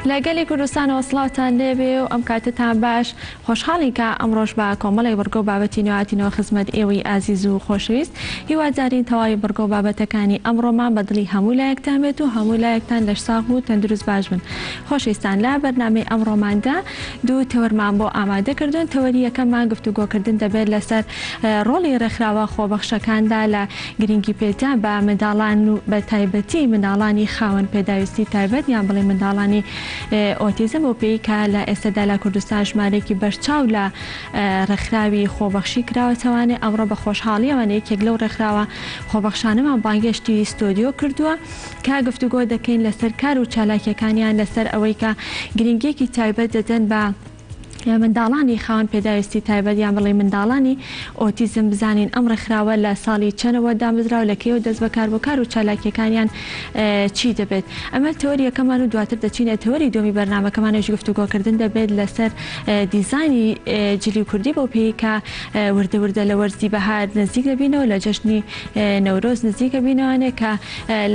لە گەلی کوردستانەوە سڵاوتان لێبێ و ئەم کاتەتان باش. خۆشحاڵین کە ئەمڕۆش بە کۆمەڵێک بڕگە و بابەتی نوێ هاتینەوە خزمەت ئێوەی ئازیز و خۆشەویست. هیوادارین تەواوی بڕگە و بابەتەکانی ئەمڕۆمان بە دڵی هەموو لایەکتان بێت و هەموو لایەکتان لەشساغ و تەندروست باش بن. خۆشەویستان لە بەرنامەی ئەمڕۆماندا دوو تەوەرمان بۆ ئامادە کردوون، تەوەری یەکەممان گفتوگۆکردن دەبێت لەسەر ڕۆڵی ڕێکخراوە خۆبەخشەکاندا لە گرنگی پێدان بە منداڵان و بە تایبەتی منداڵانی خاوەن پێداویستی تایبەت یان بڵێین منداڵانی ئۆتیزم بەو پێیەی کە لە ئێستەدا لە کوردستان ژمارەیەکی بەرچاو لە ڕێکخراوی خۆبەخشی کراوەتەوانێ ئەمڕۆ بە خۆشحاڵیەوە یەکێک لەو ڕێکخراوە خۆبەخشانەمان بانگێشتی ستۆدیۆ کردووە کە گفتوگۆ دەکەین لەسەر کار و چالاکیەکانیان لەسەر ئەوەی کە گرنگیەکی تایبەت دەدەن بە منداڵانی خاوەن پێداویستی تایبەت یان بڵێین منداڵانی ئۆتیزم بزانین ئەم ڕێکخراوە لە ساڵی چەنەوە دامەزراوە لە کەیەوە دەست بەکار بوو کار و چالاکیەکانیان چی دەبێت ئەمە تەوەری یەکەمان و دواتر دەچینە تەوەری دووەمی بەرنامەکەمان ئەویش گفتوگۆکردن دەبێت لەسەر دیزاینی جلی کوردی بەو پێیەی کە وردە وردە لە وەرزی بەهار نزیک دەبینەوە لە جەژنی نەورۆز نزیک ئەبینەوانێ کە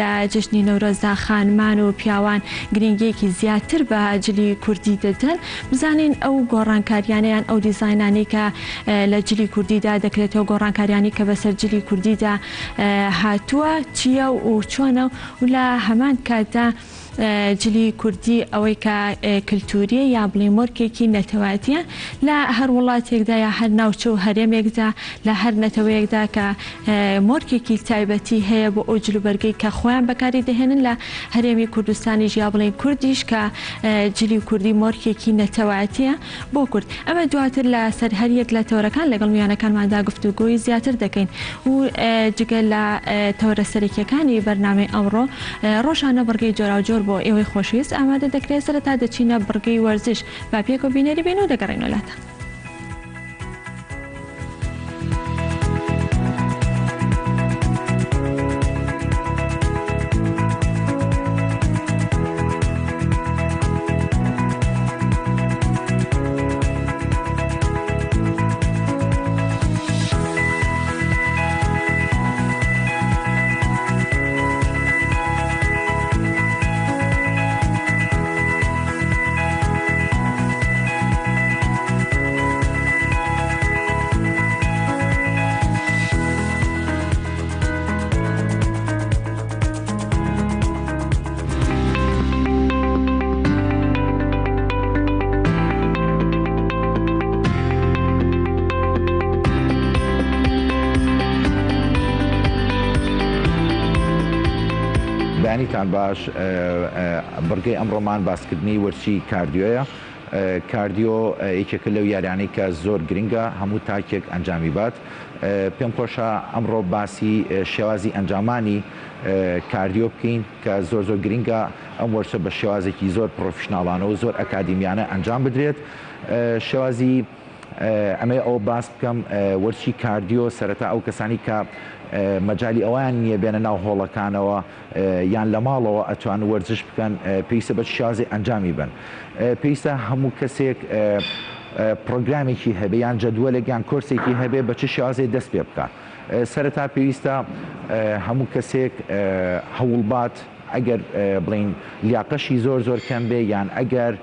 لە جەژنی نەورۆزدا خانمان و پیاوان گرنگیەکی زیاتر بە جلی کوردی دەدەن، بزانین ئەو گۆڕانکاریانە یان ئەو دیزاینانەی کە لە جلی کوردیدا دەکرێتەوە گۆڕانکاریانی کە بەسەر جلی کوردیدا هاتووە چییە و چۆنە و لە هەمان کاتدا جلی کوردی ئەوەی کە کلتوریە یا بڵێین مۆرکێکی نەتەوایەتیە لە هەر وڵاتێکدا یا هەر ناوچە و هەرێمێکدا لە هەر نەتەوەیەکدا کە مۆرکێکی تایبەتی هەیە بۆ ئەو جلوبەرگەی کە خۆیان بەکاری دەهێنن لە هەرێمی کوردستانیش یا بڵێین کوردیش کە جلی کوردی مۆرکێکی نەتەوایەتیە بۆ کورد. ئەمە دواتر لە سەر هەر یەک لە تەوەرەکان لەگەڵ میوانەکانماندا گفتوگۆی زیاتر دەکەین و جگە لە تەوەرە سەرەکیەکانی بەرنامەی ئەمڕۆ ڕۆژانە بڕگەی جۆراوجۆر بۆ ئێوەی خۆشەویست ئامادە دەکرێت سەرەتا دەچینە بڕگەی وەرزش با پێکەوە بینەری بین و دەگەڕێینەوە لاتان. بەیانیتان باش بڕگەی ئەمڕۆمان باسکردنی وەرزشی کاردیۆیە کاردیۆ یەکێکە لەو یاریانەی کە زۆر گرنگە هەموو تاکێک ئەنجامی بات پێم خۆشە ئەمڕۆ باسی شێوازی ئەنجامانی کاردیۆ بکەین کە زۆر زۆر گرنگە ئەم وەرزشە بە شێوازێکی زۆر پڕۆفیشناڵانە و زۆر ئەکادیمیانە ئەنجام بدرێت شێوازی ئەمەوێ ئەوە باس بکەم وەرزشی کاردیۆ سەرەتا ئەو کەسانی کە مەجالی ئەویان نییە بێنە ناو هۆڵەکانەوە یان لە ماڵەوە ئەتوان وەرزش بکەن پێویستە بە چ شێوازێ ئەنجامی بەن پێویستە هەموو کەسێک پرۆگرامێکی هەبێ یان جەدوەلێک یان کۆرسێکی هەبێ بە چ شێوازێ دەست پێ بکات سەرەتا پێویستە هەموو کەسێک هەوڵبات ئەگەر بڵین لیاقەشی زۆر زۆر کەم بێ یان ئەگەر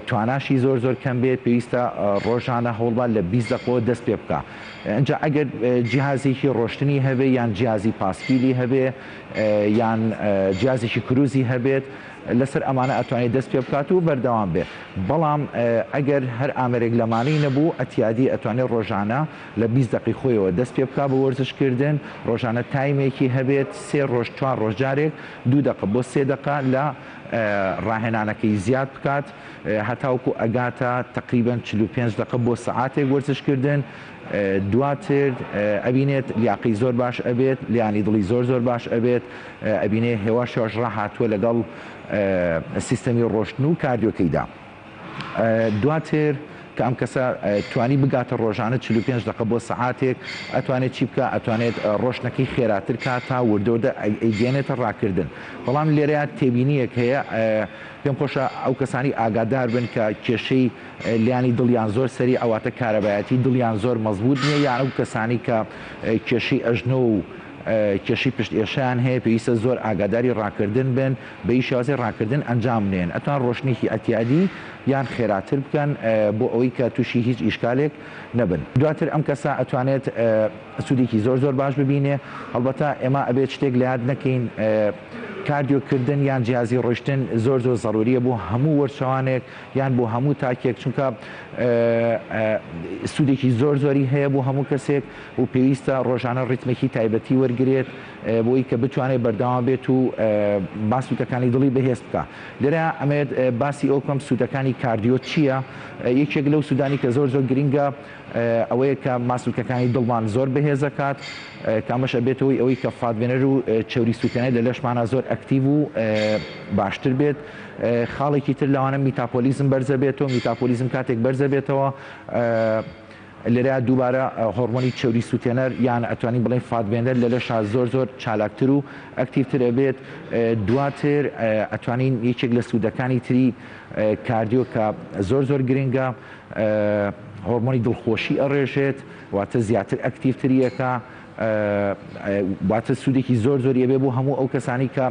تواناشی زۆر زۆر کەم بێ پێویستە ڕۆژانە هەوڵبات لە 20 دەقەوە دەست پێ بکە ئینجا ئەگەر جیهازێکی ڕۆشتنی هەبێ یان جیازی پاسکیلی هەبێ یان جیازێکی کروزی هەبێت لەسەر ئەمانە ئەتوانێت دەست پێ بکات و بەردەوام بێ بەڵام ئەگەر هەر ئامێرێک لەمانەی نەبوو ئەتیادی ئەتوانێت ڕۆژانە لە 20 دەقی خۆیەوە دەست پێ بکا بۆ وەرزش کردن ڕۆژانە تایمێکی هەبێت سێ ڕۆژ چوار ڕۆژ جارێک دوو دەقە بۆ سێ دەقە لە ڕاهێنانەکەی زیاد بکات هەتاوەکو ئەگاتە تەقریبەن 45 دەقە بۆ سەعاتێک وەرزش کردن دواتر ئەبینێت لیاقەی زۆر باش ئەبێت لیانی دڵی زۆر زۆر باش ئەبێت ئەبینێ هێواش هێواش ڕاهاتووە لەگەڵ سیستەمی ڕۆشتن و کاردیۆکەیدا دواتر کە ئەم کەسە توانی بگاتە ڕۆژانە 45 دقە بۆ سەعاتێک ئەتوانێت چی بکە ئەتوانێت ڕۆشتنەکەی خێراتر کا تا وردەوردە ئەیگەێنێتە ڕاکردن بەڵام لێرەیە تێبینیەک هەیە پێم خۆشە ئەو کەسانی ئاگادار بن کە کێشەی لیانی دڵیان زۆر سەریعە واتە کارەبایەتی دڵیان زۆر مەزبوت نییە یان ئەو کەسانی کە کێشەی ئەژنۆ و. کێشەی پشت ئێشەیان هەیە پێویستە زۆر ئاگاداری ڕاکردن بن بەی شێوازی ڕاکردن ئەنجام نێن ئەتوان ڕۆشتنێکی ئەتیادی یان خێراتر بکەن بۆ ئەوەی کە تووشی هیچ ئیشکالێک نەبن دواتر ئەم کەسە ئەتوانێت سوودێکی زۆر زۆر باش ببینێ هەڵبەتە ئێمە ئەبێت شتێک لە یاد نەکەین cardio کردن یان جیازی ڕۆشتن زۆر زۆر زەروریە بۆ هەموو وەرچەوانێک یان بۆ هەموو تاکێک چونکە سوودێکی زۆر زۆری هەیە بۆ هەموو کەسێک و پێویستە ڕۆژانە ڕیتمێکی تایبەتی وەرگێت بۆی کە بتوانێت بەردەوام بێت و ماسولکەکانی دڵی بەهێز بکە لێرە ئەمێت باسی ئەو بکەم سوودەکانی cardio چییە؟ یەکێک لەو سوودانی کە زۆر زۆر گرنگە ئەوەیە کە ماسولکەکانی دڵمان زۆر بەهێزەکات کە ئەمەش ئەبێتە هۆی ئەوەی کە fat burner و چەوری سووتێنەر لە لەشمانا زۆر active و باشتر بێت. خاڵێکی تر لەوانە metabolism بەرزەبێتەوە، metabolism کاتێک بەرزەبێتەوە لێرە دووبارە هۆرمۆنی چەوری سووتێنەر یان ئەتوانین بڵێین fat burner لە لەشا زۆر زۆر چالاکتر و active تر ئەبێت. دواتر ئەتوانین یەکێک لە سوودەکانی تری cardio کە زۆر زۆر گرنگە هۆرمۆنی دڵخۆشی ئەڕێژێت واتە زیاتر active تری ئەکا واتە سوودێکی زۆر زۆری ئەبێ بۆ هەموو ئەو کەسانی کە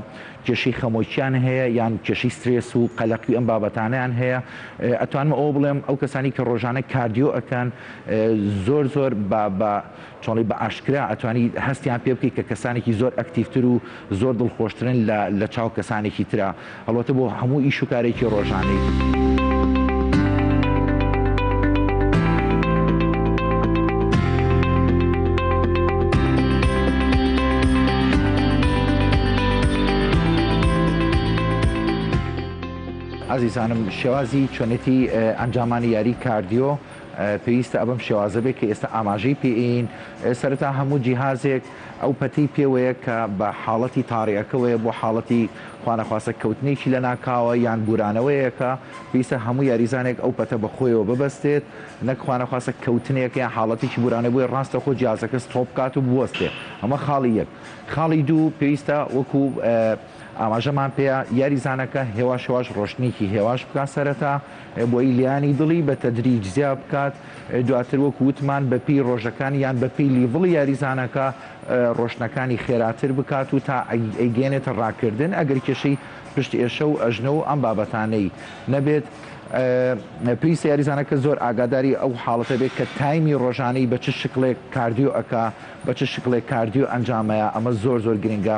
کێشەی خەمۆکیان هەیە یان کێشەی سترێس و قەلەقی ئەم بابەتانیان هەیە ئەتوانم ئەوە بڵێم ئەو کەسانی کە ڕۆژانە cardio ئەکەن زۆر زۆر بە بە چۆنی بە ئاشکرا ئەتوانی هەستیان پێ بکەیت کە کەسانێکی زۆر active تر و زۆر دڵخۆشترن لە لە چاو کەسانێکی ترا هەڵبەتە بۆ هەموو ئیش و کارێکی ڕۆژانەی. ئازیزانم شێوازی چۆنێتی ئەنجامانی یاری cardio پێویستە ئەبەم شێوازە بێت کە ئێستا ئاماژەی پێین سەرەتا هەموو جیهازێک ئەو پەتەی پێوەیە کە بە حاڵەتی تاڕیەکەوەیە بۆ حاڵەتی خوانەخواستە کەوتنێکی لەناکاوە یان بورانەوەیەکە، پێویستە هەموو یاریزانێک ئەو پەتە بە خۆیەوە ببەستێت، نەک خوانەخواستە کەوتنێک یان حاڵەتێکی بورانەوە بۆیە ڕاستەوخۆ جیازەکە stop بکات و بوەستێ، ئەمە خاڵی یەک. خاڵی دوو، پێویستە وەکو ئاماژەمان پێیا یاریزانەکە هێواش هێواش ڕۆشتنێکی هێواش بکات سەرەتا بۆی لیانی دڵی بە تەدریج زیا بکات، دواتر وەکو وتمان بەپێی ڕۆژەکان یان بەپێی level ی یاریزانەکە ڕۆشتنەکانی خێراتر بکات و تا ئەیگەیەنێتە ڕاکردن ئەگەر کێشەی پشت ئێشە و ئەژنۆ و ئەم بابەتانەی نەبێت. پێویستە یاریزانەکە زۆر ئاگاداری ئەو حاڵەتە بێت کە time ی ڕۆژانەی بە چ شکڵێک cardio ئەکا بە چ شکڵێک cardio ئەنجامەیە ئەمە زۆر زۆر گرنگە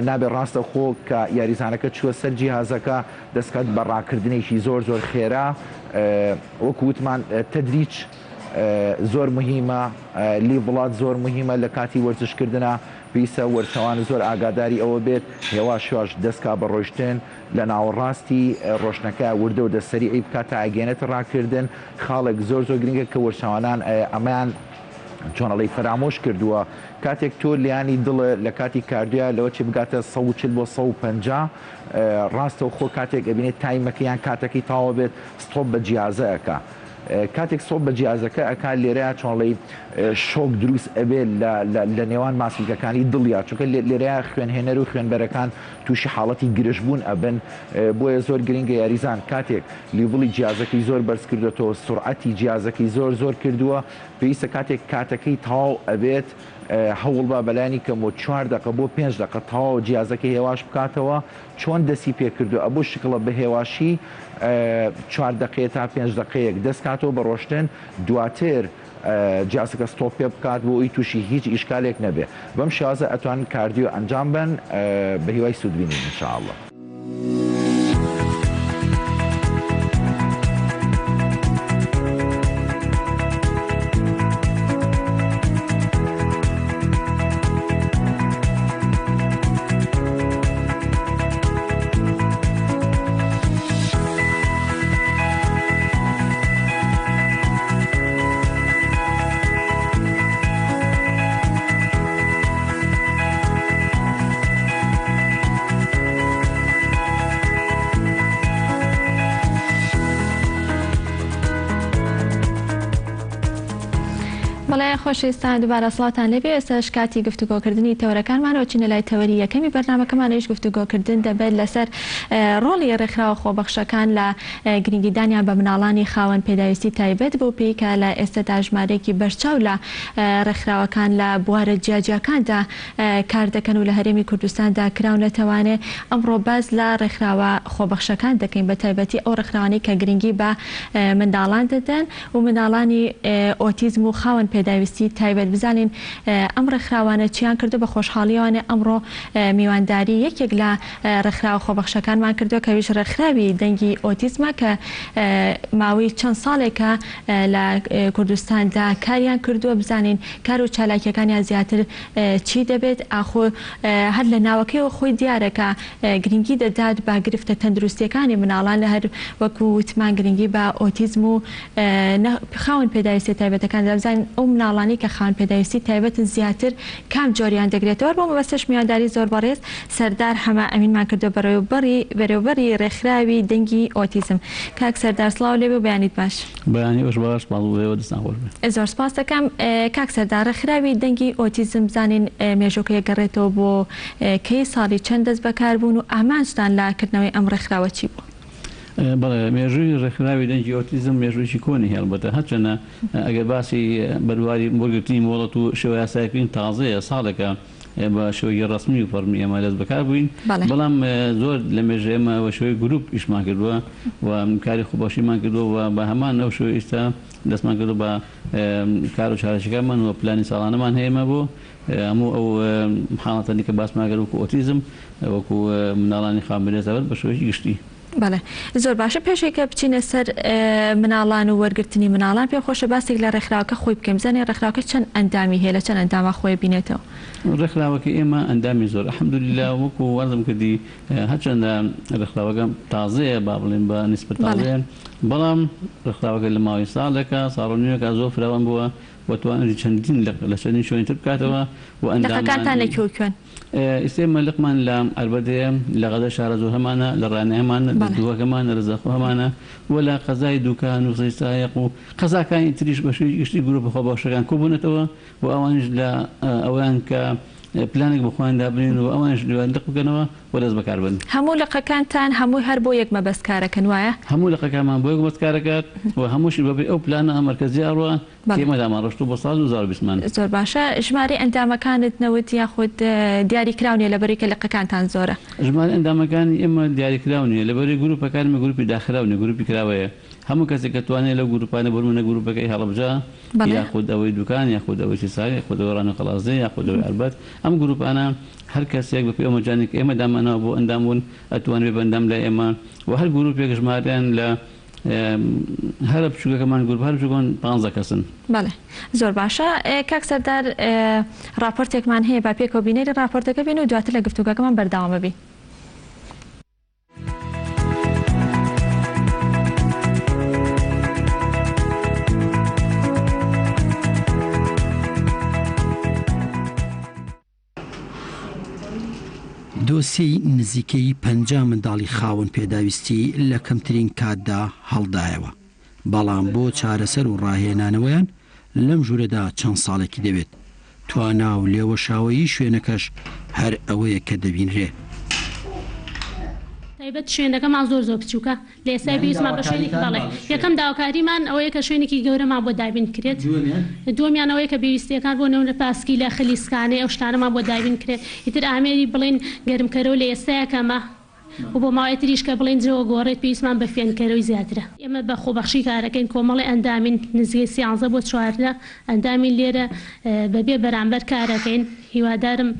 نابێت ڕاستەوخۆ کە یاریزانەکە چووە سەر جیهازەکە دەستکات بە ڕاکردنێکی زۆر زۆر خێرا وەکو وتمان تەدریج زۆر مهیمە level ات زۆر مهیمە لە کاتی وەرزش کردنا پێویستە وەرچەوان زۆر ئاگاداری ئەوە بێت هێواش هێواش دەست کا بە ڕۆیشتن لە ناوەڕاستی ڕۆشتنەکە وردە وردە سەریعی بکات تا ئەگەیەنێتە ڕاکردن خاڵێک زۆر زۆر گرنگە کە وەرچەوانان ئەمەیان چۆن ئەڵێی فەرامۆش کردووە کاتێک تۆ لیانی دڵ لە کاتی cardio یا لەوە چی بگاتە 140 بۆ 150 ڕاستەوخۆ کاتێک ئەبینێت time ەکە یان کاتەکەی تەواو بێت stop بە جیازە ئەکا کاتێک stop بە جیازەکە ئەکا لێرەیا چۆنڵێی shock دروست ئەبێ لە نێوان ماسولکەکانی دڵیا چونکە لێرەیا خوێنهێنەر و خوێنبەرەکان تووشی حاڵەتی گرژبوون ئەبن بۆیە زۆر گرنگە یاریزان کاتێک level ی جیازەکەی زۆر بەرز کردوێتەوە سورعەتی جیازەکەی زۆر زۆر کردووە پێویستە کاتێک کاتەکەی تەواو ئەبێت هەوڵبا بەلانی کەمەوە چوار دەقە بۆ پێنج دەقە تەواو جیازەکەی هێواش بکاتەوە چۆن دەستی پێکردوە ئەبوو شکڵە بە هێواشی چوار دەقەیە تا پێنج دەقەیەک دەست کاتەوە بە ڕۆشتن دواتر جیازەکە stop پێ بکات بۆ ئەوی تووشی هیچ ئیشکالێک نەبێ بەم شێوازە ئەتوانن cardio ئەنجام بەن بە هیوای سوودبینین ان شاء اللە. بەڵێ خۆشەویستان دوبارە سڵاوتان لێبێ ئێستاش کاتی گفتوگۆکردنی تەوەرەکانمانە و چینە لای تەوەری یەکەمی بەرنامەکەمان ئەویش گفتوگۆکردن دەبێت لەسەر ڕۆڵی ڕێکخراوە خۆبەخشەکان لە گرنگیدانیان بە مناڵانی خاوەن پێداویستی تایبەت بەو پێی کە لە ئێستەدا ژمارەیەکی بەرچاو لە ڕێکخراوەکان لە بوارە جیاجیاکاندا کار دەکەن و لە هەرێمی کوردستاندا کراونەتەوانێ ئەمڕۆ باس لە ڕێکخراوە خۆبەخشەکان دەکەین بە تایبەتی ئەو ڕێکخراوانەی کە گرنگی بە منداڵان دەدەن و منداڵانی ئۆتیزم و خاوەن پێداویستی تایبەت بزانین ئەم ڕێکخراوانە چیان کردو بە خۆشحاڵیەوانێ ئەمڕۆ میوانداری یەکێک لە ڕێکخراوە خۆبەخشەکانمان کردوە کە ئەویش ڕێکخراوی دەنگی ئۆتیزمە کە ماوەی چەند ساڵێکە لە کوردستاندا کاریان کردووە بزانین کار و چالاکیەکانیان زیاتر چی دەبێت ئاخۆ هەر لە ناوەکەیەوە خۆی دیارە کە گرنگی دەدات بە گرفتە تەندروستیەکانی مناڵان لە هەر وەکو وتمان گرنگی بە ئۆتیزم و خاوەن پێداویستیە تایبەتەکان دەدات بزانین ئەو مناڵانەی کە خاوەن پێداویستی تایبەتن زیاتر کام جۆریان دەگرێتەوە هەر بۆ مەبەستەش میوانداری زۆر بەڕێز سەردار حەمە ئەمینمان کردوە بەڕێوەبەڕی بەرێوبەری ڕێکخراوی دەنگی ئۆتیزم کاک سەردار سڵاو لێبێ و بەیانیت باش. بەیانی ئێوەش باش سپاس بۆ ئێوە دەستان خۆش بێ. زۆر سپاست دەکەم کاک سەردار ڕێکخراوی دەنگی ئۆتیزم بزانین مێژووەکەی ئەگەڕێتەوە بۆ کەی ساڵی چەند دەست بەکار بوون و ئامانجتان لە کردنەوەی ئەم ڕێکخراوە چی بوو؟ بەڵێ مێژووی ڕێکخراوی دەنگی ئۆتیزم مێژوویەکی کۆنی هەیە ئەڵبەتە هەرچەنە ئەگەر باسی بەرواری وەرگرتنی مۆڵەت و شێوە یاسایی بکەین تازەیە ساڵێکە بە شێوەیەکی ڕەسمی و فەڕمی ئێمە دەست بەکار بووین بەڵام زۆر لە مێژە ئێمە بە شێوەی گروپ ئیشمان کردووە و کاری خۆبەخشیمان کردووە و بە هەمان ئەو شێوەی ئیستا دەستمان کردووە بە کار و چالاکیەکانمان و پلانی ساڵانەمان هەیە ئێمە بۆ هەموو ئەو حاڵەتانەی کە باسمان کرد وەکو ئۆتیزم وەکو منداڵانی خاوەن بنێزەوەر بە شێوەیەکی گشتی. بەڵێ زۆر باشە پێش ئەوەی کە بچینە سەر مناڵان و وەرگرتنی مناڵان پێم خۆشە باسێک لە ڕێکخراوەکە خۆی بکەین بزانین ڕێکخراوەکە چەند ئەندامی هەیە لە چەند ئەنداما خۆی بینێتەوە؟ ڕێکخراوەکەی ئێمە ئەندامی زۆر الحمدللە وەکو عەرزم کردی هەرچەندە ڕێکخراوەکە تازەیە با بڵێین بە نیسبەت تازەیە بەڵام ڕێکخراوەکە لە ماوەی ساڵێکا ساڵ و نیوێکا زۆر فراوان بووە و توانیویەتی چەندین لق لە چەندین شوێنی تر بکاتەوە و لقەکانتان لە ئەندامانی کوێ و کوێن؟ ئیستا ئێمە لقمان لە عەربەت هەیە، لە غەزای شارەزوور هەمانە، لە ڕانیە هەمانە، لە بەڵێ. دهۆک هەمانە، لە زاخۆ هەمانە و لە قەزای دوکان و سەیدسایەق و قەزاکانی تریش بە شێوەیەکی گشتی گروپە خۆبەخشەکان کۆبوونەتەوە و ئەوانیش لە ئەوەیان کە پلانێک بۆ خۆیان دابنێن و ئەوانیش لق بکەنەوە و دەست بەکار بن. هەموو لقەکانتان هەمووی هەر بۆ یەک مەبەست کارەکەن وایە؟ هەموو لقەکانمان بۆ یەک مەبەست کارەکات و هەمووشی بەپێی ئەو پلانە مەرکەزیە ئەڕوا بەڵێ. ئێمە دامانڕشتوو بۆ ساڵی 2020 مان. زۆر باشە ژمارەی ئەندامەکانت نەوت یاخود دیاری کراو نیە لەبەرەی کە لقەکانتان زۆرە؟ ژمارەی ئەندامەکانی ئێمە دیاری کراو نیە لەبەرەی گروپەکانی ئێمە گروپی داخراو نیە گروپی کراوەیە هەموو کەسێک کە توانای لەو گروپانە بۆ نمونە گروپەکەی هەڵەبجە بەڵێ. یاخود ئەوەی دوکان یاخود ئەوەی سیساک یاخود ئەوەی ڕانیە و قەڵادزێ یاخود ئەوەی عەربەت ئەم گروپانە هەر کەسێک بەپێی ئەو مەرجانەی کە ئێمە دامانناوە بۆ ئەندام بوون ئەتوانێ بێ بە ئەندام لای ئێمە و هەر گروپێک ژمارەیان لە هەرە بچووکەکەمان گروپ هەر بچووکەمان پانزە کەسن. بەڵێ زۆر باشە کاک سەردار ڕاپۆرتێکمان هەیە با پێکەوە بینەری ڕاپۆرتەکە بین و دواتر لە گفتوگۆکەمان بەردەوام ببین. دۆسیەی نزیکەی 50 منداڵی خاوەن پێداویستی لە کەمترین کاتدا هەڵدایەوە، بەڵام بۆ چارەسەر و ڕاهێنانەوەیان لەم ژوورەدا چەند ساڵێکی دەوێت، توانا و لێوەشاوەیی شوێنەکەش هەر ئەوەیە کە دەبینرێ. تایبەت شوێنەکەمان زۆر زۆر بچووکە لە ئێستای پێویستمان بە شوێنێکی بەڵێ یەکەم داواکاریمان ئەوەیە کە شوێنێکی گەورەمان بۆ دابین کرێت دووەمیان ئەوەیە کە پێویستیەکان بۆ نمونە پاسکیلە خلیسکانێ ئەو شتانەمان بۆ دابین کرێت ئیتر ئامێری بڵێین گەرمکەرەوە لە ئێستایا کەمە و بۆ ماوەی تریش کە بڵێین جەوە گۆڕێت پێویستمان بە فێنکەرەوەی زیاترە. ئێمە بە خۆبەخشی کارەکەین کۆمەڵی ئەندامین نزیکەی سیانزە بۆ 14 ئەندامین لێرە بە بێ بەرامبەر کارەکەین هیوادارم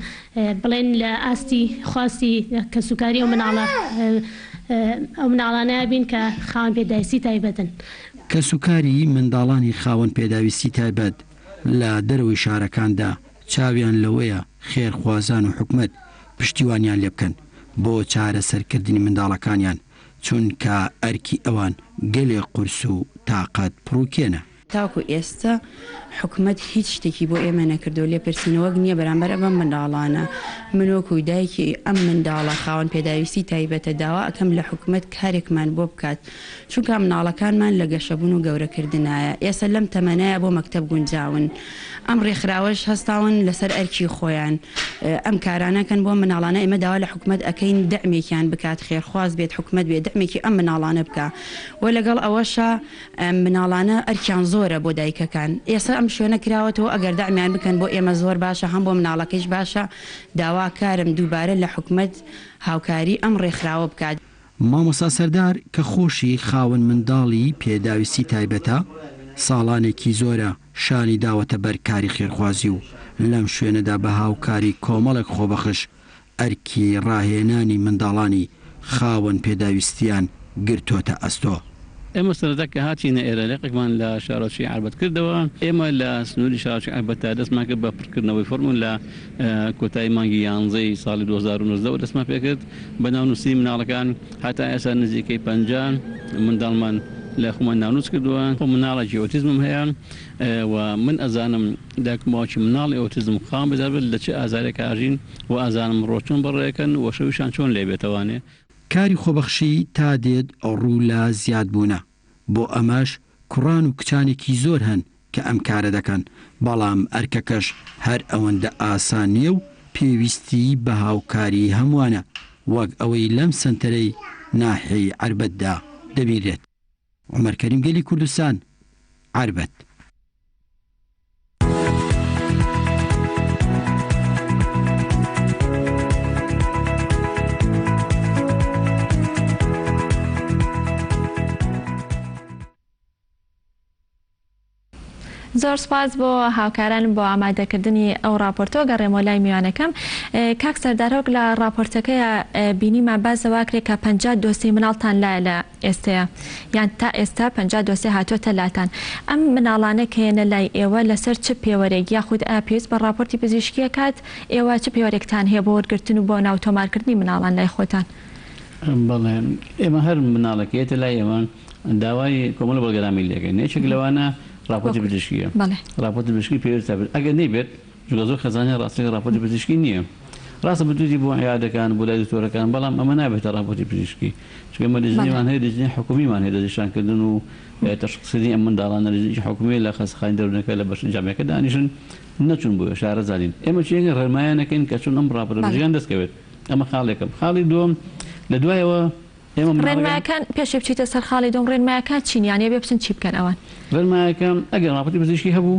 بڵێن لە ئاستی خواستی کەسوکاری ئەو مناڵە ئەو مناڵانە بین کە خاوەن پێداویستی تایبەتن. کەسوکاری منداڵانی خاوەن پێداویستی تایبەت لە دەرەوەی شارەکاندا چاویان لەوەیە خێرخوازان و حکومەت پشتیوانیان لێبکەن بۆ چارەسەرکردنی منداڵەکانیان، چونکە ئەرکی ئەوان گەلێک قورس و تاقەت پڕوکێنە. تاکو ئێستا حکومەت هیچ شتێکی بۆ ئێمە نەکردووە، لێپرسینەوەک نییە بەرامبەر بەم منداڵانە، من وەکو دایکی ئەم منداڵە خاوەن پێداویستی تایبەتە داوا ئەکەم لە حکومەت کارێکمان بۆ بکات، چونکە مناڵەکانمان لە گەشەبوون و گەورەکردنایە ئێستا لەم تەمەنایە بۆ مەکتەب گونجاون، ئەم ڕێکخراوەش هەستاون لەسەر ئەرکی خۆیان ئەم کارانە کەن بۆ مناڵانە، ئێمە داوا لە حکومەت ئەکەین دەعمێکیان بکات خێرخواز بێت حکومەت بێت دەعمێکی ئەم مناڵانە بکا و لەگەڵ ئەوەشا ئەم مناڵانە ئەرکیان زۆرە بۆ دایکەکان ئێستا ئەم شوێنە کراوەتەوە ئەگەر دەعمیان بکەن بۆ ئێمە زۆر باشە هەم بۆ مناڵەکەیش باشە داواکارم دووبارە لە حکومەت هاوکاری ئەم ڕێکخراوە بکات. مامۆستا سەردار کە خۆشی خاوەن منداڵی پێداویستی تایبەتە، ساڵانێکی زۆرە شانی داوەتە بەر کاری خێرخوازی و لەم شوێنەدا بە هاوکاری کۆمەڵێک خۆبەخش ئەرکی ڕاهێنانی منداڵانی خاوەن پێداویستییان گرتۆتە ئەستۆ. ئێمە سەرەتا کە هاتینە ئێرە لقێکمان لە شارۆچکەی عەربەت کردەوە، ئێمە لە سنووری شارۆچکەی عەربەتدا دەستمان کرد بە پڕکردنەوەی فۆرم و لە کۆتایی مانگی یانزەی ساڵی 2019 وە دەستمان پێکرد بە ناونووسینی مناڵەکان، هەتا ئێستا نزیکەی 50 منداڵمان لە خۆمان ناونووس کردووە. خۆم مناڵێکی ئۆتیزمم هەیە و من ئەزانم دایک و باوکی مناڵی ئۆتیزم خاوەن بێزار بێت لە چ ئازارێک ئاژین و ئازانم ڕۆژ چۆن بەڕێکەن و شەویشان چۆن لێ بێتەوانێ. کاری خۆبەخشی تا دێت ڕوو لە زیادبوونە، بۆ ئەمەش کوڕان و کچانێکی زۆر هەن کە ئەم کارە دەکەن، بەڵام ئەرکەکەش هەر ئەوەندە ئاسان نییە و پێویستی بە هاوکاری هەمووانە، وەک ئەوەی لەم سەنتەرەی ناحیەی عەربەتدا دەبینرێت. عومەر کەریم گەلی کوردستان، عەربەت. زۆر سوپاس بۆ هاوکارانم بۆ ئامادەکردنی ئەو ڕاپۆرتەوە گەڕێمەوە لای میوانەکەم کاک سەردار هەوک لە ڕاپۆرتەکەیا بینیمان باس لەوە کرێ کە 50 دۆسیەی مناڵتان لایە لە ئێستەیە یان تا ئێستا 50 دۆسیە هاتووەتە لاتان ئەم مناڵانە کە یەنە لای ئێوە لەسەر چ پێوەرێک یاخود ئایا پێویست بە ڕاپۆرتی پزیشکیە کات ئێوە چ پێوەرێکتان هەیە بۆ وەرگرتن و بۆ ناو تۆمارکردنی مناڵان لای خۆتان؟ بەڵێ ئێمە هەر مناڵێک یەتە لای ئێمە داوای کۆمەڵە بەڵگەنامەی لێ ئەکەین یەکێک لەوانە ڕاپۆرتی پزیشکیە ڕاپۆرتی پزیشکی پێویستە بێت ئەگەر نەیبێت چونکە زۆر خێزان هەیە ڕاستەکە ڕاپۆرتی پزیشکی نییە ڕاستە بتویتی بۆ عیادەکان بۆ لای دکتۆرەکان بەڵام ئەمە نابێتە ڕاپۆرتی پزیشکی چونکە ئێمە لیژنەمان هەیە لیژنەی حکومیمان هەیە دەستنیشانکردن و تەشخیصکردنی ئەم منداڵانە لیژنەیەکی حکومیە لە خەستەخانەی دەروونەکە لە بەش جامیعەکە دانیشن نەچوون بۆیە شارەزا نین ئێمە چیەکەین ڕێنمایان ئەکەین کە چۆن ئەم ڕاپۆرتە پزیشکیان دەست کەوێت ئەمە خاڵێکم خاڵی دووەم لە دوایەوە ئێمە مناڵەکان. ڕێنمایەکان پێش ئەوەی بچیتە سەر خاڵی دووەم ڕێنمایەکان چین یانی ئەبێ بچن چی بکەن ئەوان؟ ڕێنمایەکان ئەگەر ڕاپۆرتی پزیشکی هەبوو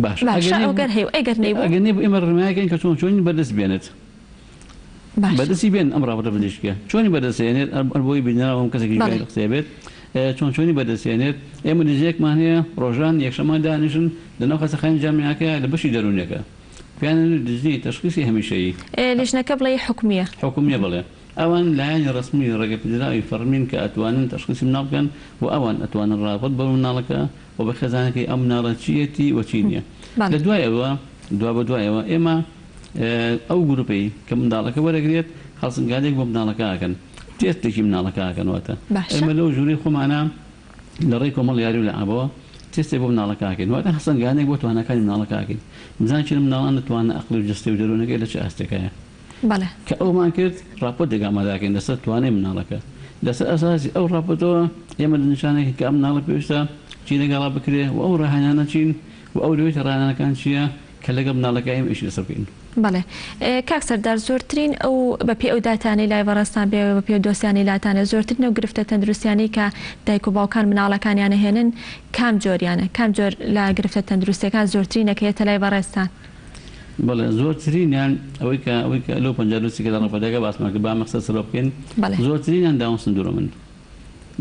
باشە ئەگەر باشە ئەگەر هەیە و ئەگەر نەیبوو؟ ئەگەر نەیبوو ئێمە ڕێنمایەکەین کە چۆن چۆنی بەدەست بێنێت باشە بەدەستی بێن ئەم ڕاپۆرتە پزیشکیە چۆنی بەدەست هێنێت هەر بۆی بینراوە هەم کەسێکی بەڵێ. گوێی قسەیە بێت چۆن چۆنی بەدەست هێنێت ئێمە لیژنەیەکمان هەیە ڕۆژان یەکشەممان دانیشن لەناو خەستەخانەی جامیعەکە لە بەشی دەروونیەکە پێیان ئەڵێن لیژنەی تەشخیسی هەمیشەیی. لیژنەکە بڵێی حکومیە؟ حکومیە بەڵێ. ئەوان لایەنی ڕەسمی ڕێگەپێدراوی فەڕمین کە ئەتوانن تەشخیسی مناڵ بکەن و ئەوان ئەتوانن ڕاپۆرت بە مناڵەکە و بە خێزانەکەی ئەم مناڵە چییەتی و چی نییە. لە دوای ئەوە دوابەدوای ئەوە ئێمە ئەو گروپەی کە منداڵەکە وەرەگرێت هەڵسنگاندێک بۆ مناڵەکە ئەکەن تێستێکی مناڵەکە ئەکەن واتە ئێمە لەو ژوورەی خۆمانە لە ڕێی کۆمەڵ یاری و لەعابەوە تێستێک بۆ مناڵەکە ئەکەین واتە هەڵسەنگاندنێک بۆ تواناکانی مناڵەکە ئەکەین بزانین چەند مناڵان توانا ئەقڵی و جەستەی و دەروونەکەی لە چ ئاستێکایە. بەڵێ. کە ئەومان کرد ڕاپۆرتێک ئامادە ئەکەین لەسەر توانای مناڵەکە، لەسەر ئەساسی ئەو ڕاپۆرتەوە ئێمە دەستنیشانەکەین کە ئەم مناڵە پێویستە چی لەگەڵا بکرێ و ئەو ڕاهێنانە چین و ئەولەویەتی ڕاهێنانەکان چییە کە لەگەڵ مناڵەکە ئێمە ئیشی لەسەر بکەین. بەڵێ کاک سەردار زۆرترین ئەو بە پێی ئەو داتانەی لای بەڕێزتان بێ بە پێی ئەو دۆسیانەی لاتانە زۆرترین ئەو گرفتە تەندروستیانەی کە دایک و باوکان مناڵەکانیان ئەهێنن کام جۆریانە کام جۆر لە گرفتە تەندروستیەکان زۆرترینە کە یەتە لای بەڕێزتان؟ بەڵێ زۆرترینیان ئەوەی کە ئەوەی کە لەو 50 لوسی کە لە ڕاپۆرتەکە باسمان کرد با ئەمە قسە سەرەوە بکەین بەڵێ. زۆرترینیان داون سندرۆمن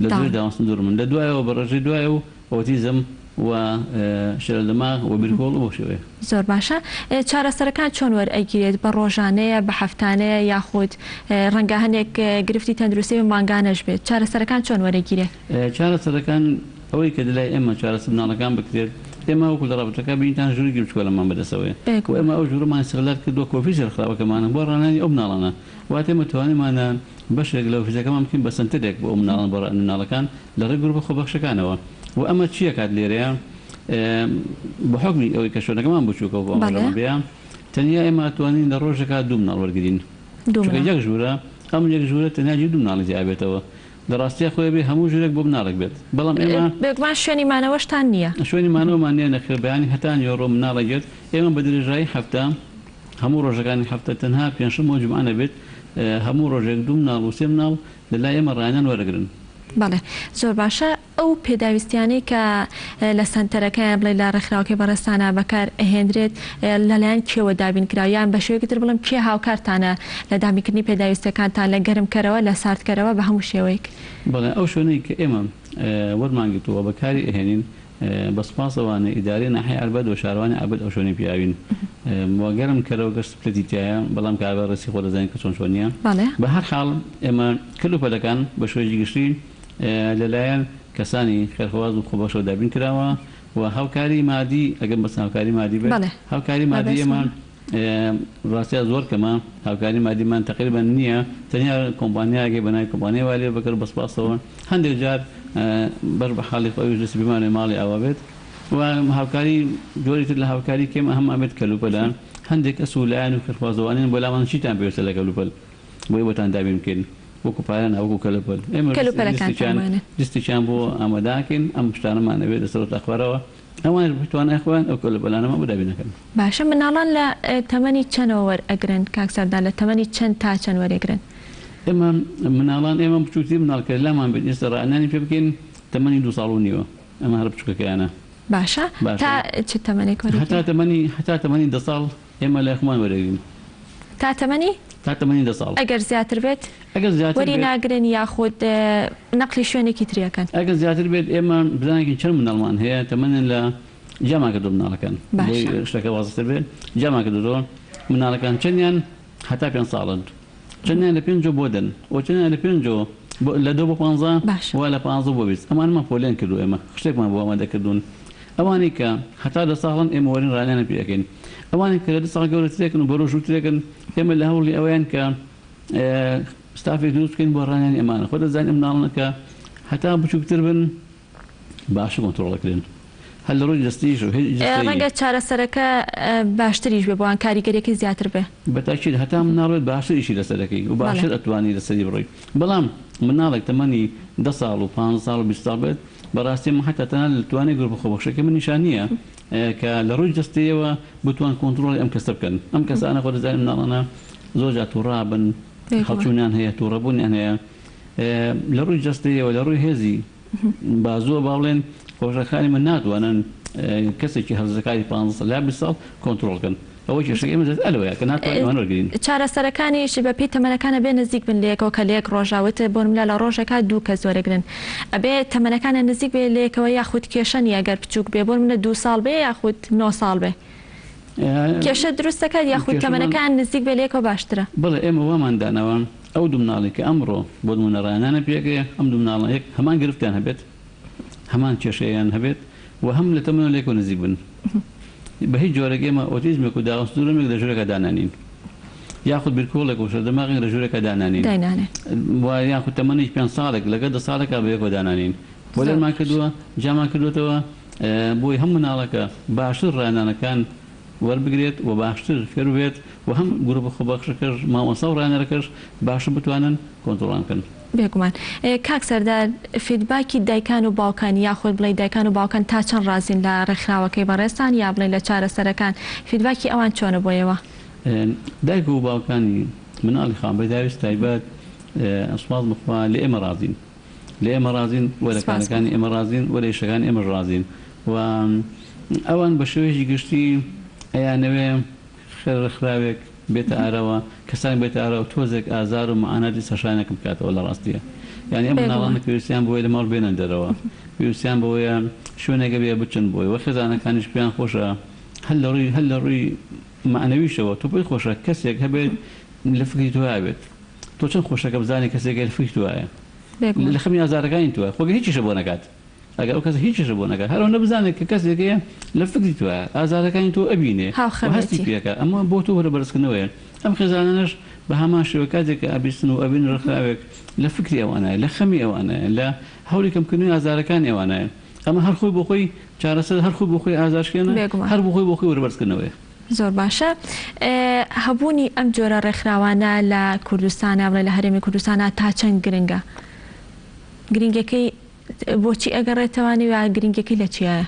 لە دوای داون. داون سندرۆمن لە دوایەوە بە ڕێژەی دوای و ئۆتیزم و شلل دماغ و بیرکۆڵ و بەو شێوەیە. زۆر باشە چارەسەرەکان چۆن وەرئەگیرێت بە ڕۆژانەیە بە هەفتانەیە یاخود ڕەنگە هەنێک گرفتی تەندروستی مانگانەش بێت چارەسەرەکان چۆن وەرەگیرێ؟ چارەسەرەکان ئەوەی کە لەلای ئێمە چارەسەر مناڵەکان بکرێت، ئێمە وەکو لە ڕابتەکە بینیتان ژوورێکی بچکۆلەمان بەدەستەوەیە و ئێمە ئەو ژوورەمان ئیستغلال کردووە کە ئۆفیسی ڕێکخراوەکەمانە بۆ ڕانانی ئەو مناڵانە، واتە ئێمە توانیمانە بەشێک لە ئۆفیسەکەمان بکەین بە سەنتەرێک بۆ ئەو مناڵانە بۆ ڕانانی مناڵەکان لە ڕێی گروپە خۆبەخشەکانەوە و ئەمە چی ئەکات لێرەیە؟ بە حوکمی ئەوەی کە شوێنەکەمان بچووکە و بۆ ئەمە بێ تەنیا ئێمە ئەتوانین لە ڕۆژێکا دوو مناڵ وەرگرین چونکە یەک ژوورە ئەم یەک ژوورە تەنیا جێی دوو مناڵی تیا بێتەوە لە ڕاستیا خۆی ئەبێ هەموو ژوورێک بۆ مناڵێک بێت بەڵام ئێمە بێگومان شوێنی مانەوەشتان نییە. شوێنی مانەوەمان نییە نەخێر بەیانی هەتا نیوەڕۆ مناڵێک یەت ئێمە بە درێژایی هەفتە هەموو ڕۆژەکانی هەفتە تەنها پێنجشەممە و جومعە نەبێت هەموو ڕۆژێک دوو مناڵ و سێ مناڵ لە لای ئێمە ڕایەنان وەرەگرن. بەڵێ زۆر باشە ئەو پێداویستیانەی کە لە سەنتەرەکە یان بڵێ لە ڕێکخراوەکەی بەڕێزتانا بەکار ئەهێنرێت لەلایەن کێوە دابین کراوە یان بە شێوەیەکی تر بڵێم کێ هاوکارتانە لە دابینکردنی پێداویستیەکانتان لە گەرمکەرەوە لە ساردکەرەوە بە هەموو شێوەیەک؟ بەڵێ ئەو شوێنەی کە ئێمە وەرمان گرتووە بەکاری ئەهێنین بە سوپاس ئەوانەی ئیدارەی ناحیەی عەربەت و شارەوانی عەربەت ئەو شوێنەی پیاوین و گەرم کەرەوە گەر سپلێتی تیایە بەڵام کارەبای ڕێسی خۆ دەزانین کە چۆن چۆنیە بە هەر حاڵ ئێمە کەل و پەلەکان بە شێوەیەکی گشتی لە لایەن کەسانی خێرخواز و خۆبەخشەوە دابین کراوە و هاوکاری مادی ئەگەر مەسەن هاوکاری مادی بێت هاوکاری مادی ئێمە ڕاستیا زۆر کەمە هاوکاری مادیمان تەقریبەن نییە تەنیا کۆمپانیایەک هەیە بەناوی کۆمپانیای والێ بەکر بە سپاسەوە هەندێک جار بەش بە حاڵی خۆی ئەویش دەستی بمانێ ماڵی ئاوا بێت و هاوکاری جۆری تر لە هاوکاری کێم هەم ئەبێت کەلوپەلە هەندێک کەس و لایەن و خێرخوازەوانین بۆ لامان چیتان پێویستە لە کەلوپەل بۆی بۆتان دابین بکەین وەکو پارە نا وەکو کەلوپەل ئێمە کەلوپەلەکانتان لیستێکیان بۆ ئامادەکەین ئەم شتانەمان ئەبێت لەسەرەوە تا خوارەوە ئەوانیش بە توانای خۆیان ئەو کەلوپەلانەمان بۆ دابین ئەکەن. باشە مناڵان لە تەمەنی چەنەوە وەر ئەگرن کاک سەردار لە تەمەنی چەند تا چەند وەرێگرن؟ ئێمە مناڵان ئێمە بچوکترین مناڵ کە لامان بێت ئێستا ڕانانی پێ بکەین تەمەنی دوو ساڵ و نیوە ئەمە هەر بچوکەکەیانە. باشە تا چ تەمەنێک وەرێگرن؟ هەتا تەمەنی هەتا تەمەنی دە ساڵ ئێمە لای خۆمان وەرەگرین. تا تەمەنی؟ تا تەمەنی دە ساڵ. ئەگەر زیاتر بێت؟ ئەگەر زیاتر وەری بێت. ناگرن یاخود نەقلی شوێنێکی تری ئەکەن؟ ئەگەر زیاتر بێت ئێمە بزانین چەند منداڵمان هەیە تەمەنیان لە جیامان کردووە منداڵەکان بۆی باشە. شتەکە وازحتر بێت جیامان کردووەتەوە منداڵەکان چەندیان هەتا پێنج ساڵن چەندیان لە پێنجەوە بۆ دەن و چەندیان لە پێنجەوە بۆ لە دە بۆ پانزە باشە. و لە پانزە بۆ 20 ئەمانەمان پۆلێن کردووە ئێمە خشتێکمان بۆ ئامادە کردوون ئەوانەی کە هەتا دە ساڵن ئێمە وەرین ڕانیانە پێ ئەکەین ئەوانەی کە لە دە ساڵ گەورەترێکن و بەرەو ژوورترێکن ئێمە لە هەوڵی ئەوەیان کە ستافێک دروست بکەین بۆ ڕانیانی ئەمانە خۆ دەزانین ئەم مناڵانە کە هەتا بچووکتر بن باشتر کۆنترۆڵ ئەکرێن هەر لە ڕووی جەستەییش و هێزی جەستەیی. ڕەنگە چارەسەرەکە باشتریش بێ بۆیان کاریگەریەکەی زیاتر بێ. بە تاکید هەتا مناڵ بێت باشتر ئیشی لەسەر دەکەی و باشتر ئەتوانی لەسەری بڕۆی بەڵام مناڵێک تەمەنی دە ساڵ و پانزە ساڵ و 20 ساڵ بێت بەڕاستی من حەتا تەنانەت لە توانای گروپە خۆبەخشەکەی من نیشان نییە کە لە ڕووی جەستەیەوە بتوان کۆنتڕۆڵی ئەم کەسە بکەن ئەم کەسانە خۆ دەزانین مناڵانە زۆر جار توڕابن هەڵچوونیان هەیە توڕەبوونیان هەیە لە ڕووی جەستەیەوە لە ڕووی هێزی بازووە با بڵێن خۆشەکانی من ناتوانن کەسێکی هەرزەکاری 15 ساڵ یا 20 ساڵ کۆنترۆڵ کەن ئەوە کێشەکەی ئێمە زیاتر ئەلەوەیە کە ناتوانین ئەوان وەرگرین. چارەسەرەکانیش بە پێی تەمەنەکان ئەبێ نزیک بن لەیەکەوە کە لەیەک ڕۆژا وتت بۆ نمونە لە ڕۆژێکا دوو کەس وەرەگرن ئەبێ تەمەنەکانیان نزیک بێ لەیەکەوە یاخود کێشە نیە گەر بچوک بێ بۆ نمونە دوو ساڵ بێ یاخود نۆ ساڵ بێ کێشە دروست دەکات یاخود تەمەنەکان نزیک بێ لەیەکەوە باشترە؟ بەڵێ ئێمە وامان داناوە ئەو دوو مناڵەی کە ئەمڕۆ بۆ نمونە ڕایانانە پێکەیە ئەم دوو مناڵە یەک هەمان گرفتیان هەبێت هەمان کێشەیان هەبێت و هەم لە تەمەنەوە لێکەوە نزیک بن. بە هیچ جۆرێک ئێمە ئۆتیزمێک و داون سندرۆمێک لە ژوورێکا دانانین. یاخود بیرکۆڵێک و شەردەماغێک لە ژوورێکا دانانین. داینانێن. و یاخود تەمەنێکی پێنج ساڵێک لەگەڵ دە ساڵێکا بە یەکەوە دانانین. بۆ زۆر دەرمان باش. کردووە، جیامان کردووەتەوە بۆی هەم مناڵەکە باشتر ڕاهێنانەکان وەربگرێت و باشتر فێر ببێت و هەم گروپە خۆبەخشەکەش، مامۆستا و ڕاهێنەرەکەش باشتر بتوانن کۆنترۆڵان بکەن. بێگومان. کاک سەردار feedback ی دایکان و باوکان یاخود بڵێی دایکان و باوکان تا چەند ڕازین لە ڕێکخراوەکەی بەڕێزتان یا بڵێین لە چارەسەرەکان feedback ی ئەوان چۆنە بۆ ئێوە؟ دایک و باوکانی مناڵی خاوەن پێداویست تایبەت سوپاس بۆ خوا لە ئێمە ڕازین. لە ئێمە ڕازین و لە سوپاس بۆ کارەکانی ئێمە ڕازین و لە ئیشەکانی ئێمەش ڕازین و ئەوان بە شێوەیەکی گشتی ئەیانەوێ خێر ڕێکخراوێک بێتە ئاراوە کەسانێک بێتە ئاراوە تۆزێک ئازار و معاناتی سەرشانێکم بکاتەوە لە ڕاستیە یانی ئەم بێگومان. مناڵانە پێویستیان بەوەیە لە ماڵ بێنە دەرەوە پێویستیان بەوەیە شوێنێک هەبێ بچن بۆی وە خێزانەکانیش پێیان خۆشە هەر لە ڕووی هەر لە ڕووی مەعنەویشەوە تۆ پێت خۆشە کەسێک هەبێت لە فکری تۆ هەبێت تۆ چەند خۆشە کە بزانی کەسێک هەیە لە فکری تۆیە بێگومان. لە خەمی ئازارەکانی تۆیە خۆ گەر هیچیشت بۆ نەکات ئەگەر ئەو کەسە هیچیشت بۆ نەکات هەر ئەوەندە بزانێت کە کەسێک هەیە لە فکری تۆیە ئازارەکانی تۆ ئەبینێ و هەستی هاوخەمێتی. پێ ئەکا ئەمە بۆ تۆ ورە بەرزکردنەوەیە ئەم خێزانانەش بە هەمان شێوە کاتێک کە ئەبیستن و ئەبینن ڕێکخراوێک لە فکری ئەوانایە لە خەمی ئەوانایە لە هەوڵی کەمکردنەوەی ئازارەکانی ئەوانایە. ئەمە هەر خۆی بۆ خۆی چارەسەر هەر خۆی بۆ خۆی ئازارشکێنە بێگومان. هەر بۆ خۆی بۆ خۆی ورەبەرزکردنەوەیە. زۆر باشە هەبوونی ئەم جۆرە ڕێکخراوانە لە کوردستانا بڵێ لە هەرێمی کوردستانا تا چەند گرنگە؟ گرنگیەکەی بۆچی ئەگەڕێتەوانی و گرنگیەکەی لە چیایە؟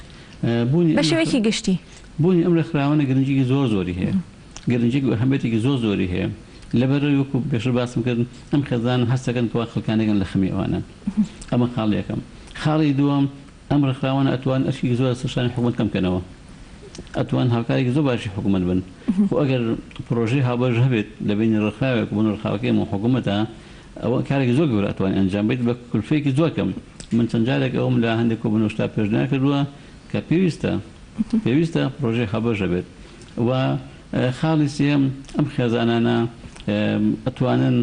بوونی بە ئەم شێوەیەکی گشتی. بوونی ئەم ڕێکخراوانە گرنگیەکی زۆر زۆری هەیە گرنگیەک و ئەهەمیەتێکی زۆر زۆری هەیە لەبەرئەوەی وەکو پێشتر باسم کرد ئەم خێزانە هەست دەکەن کەوا خەڵکانێکن لە خەمی ئەوانن ئەمە خاڵی یەکەم خاڵی دووەم ئەم ڕێکخراوانە ئەتوان ئەرکێکی زۆر لەسەر شانی حکومەت کەم کەنەوە ئەتوان هاوکارێکی زۆر باشی حکومەت بن خۆ ئەگەر پرۆژەی هاوبەش هەبێت لە بەینی ڕێکخراوێک بۆ ڕێکخراوەکەی ئێمە و حکومەتە ئەوە کارێکی زۆر گەورە ئەتوانێت ئەنجام بێت بە کولفەیەکی زۆر کەم من چەند جارێک ئەوم لە هەندێک کۆبوونەوە شتا پێشنیار کردووە کە پێویستە پێویستە پرۆژەی هاوبەش هەبێت و خاڵی سێیەم ئەم خێزانانە ئەتوانن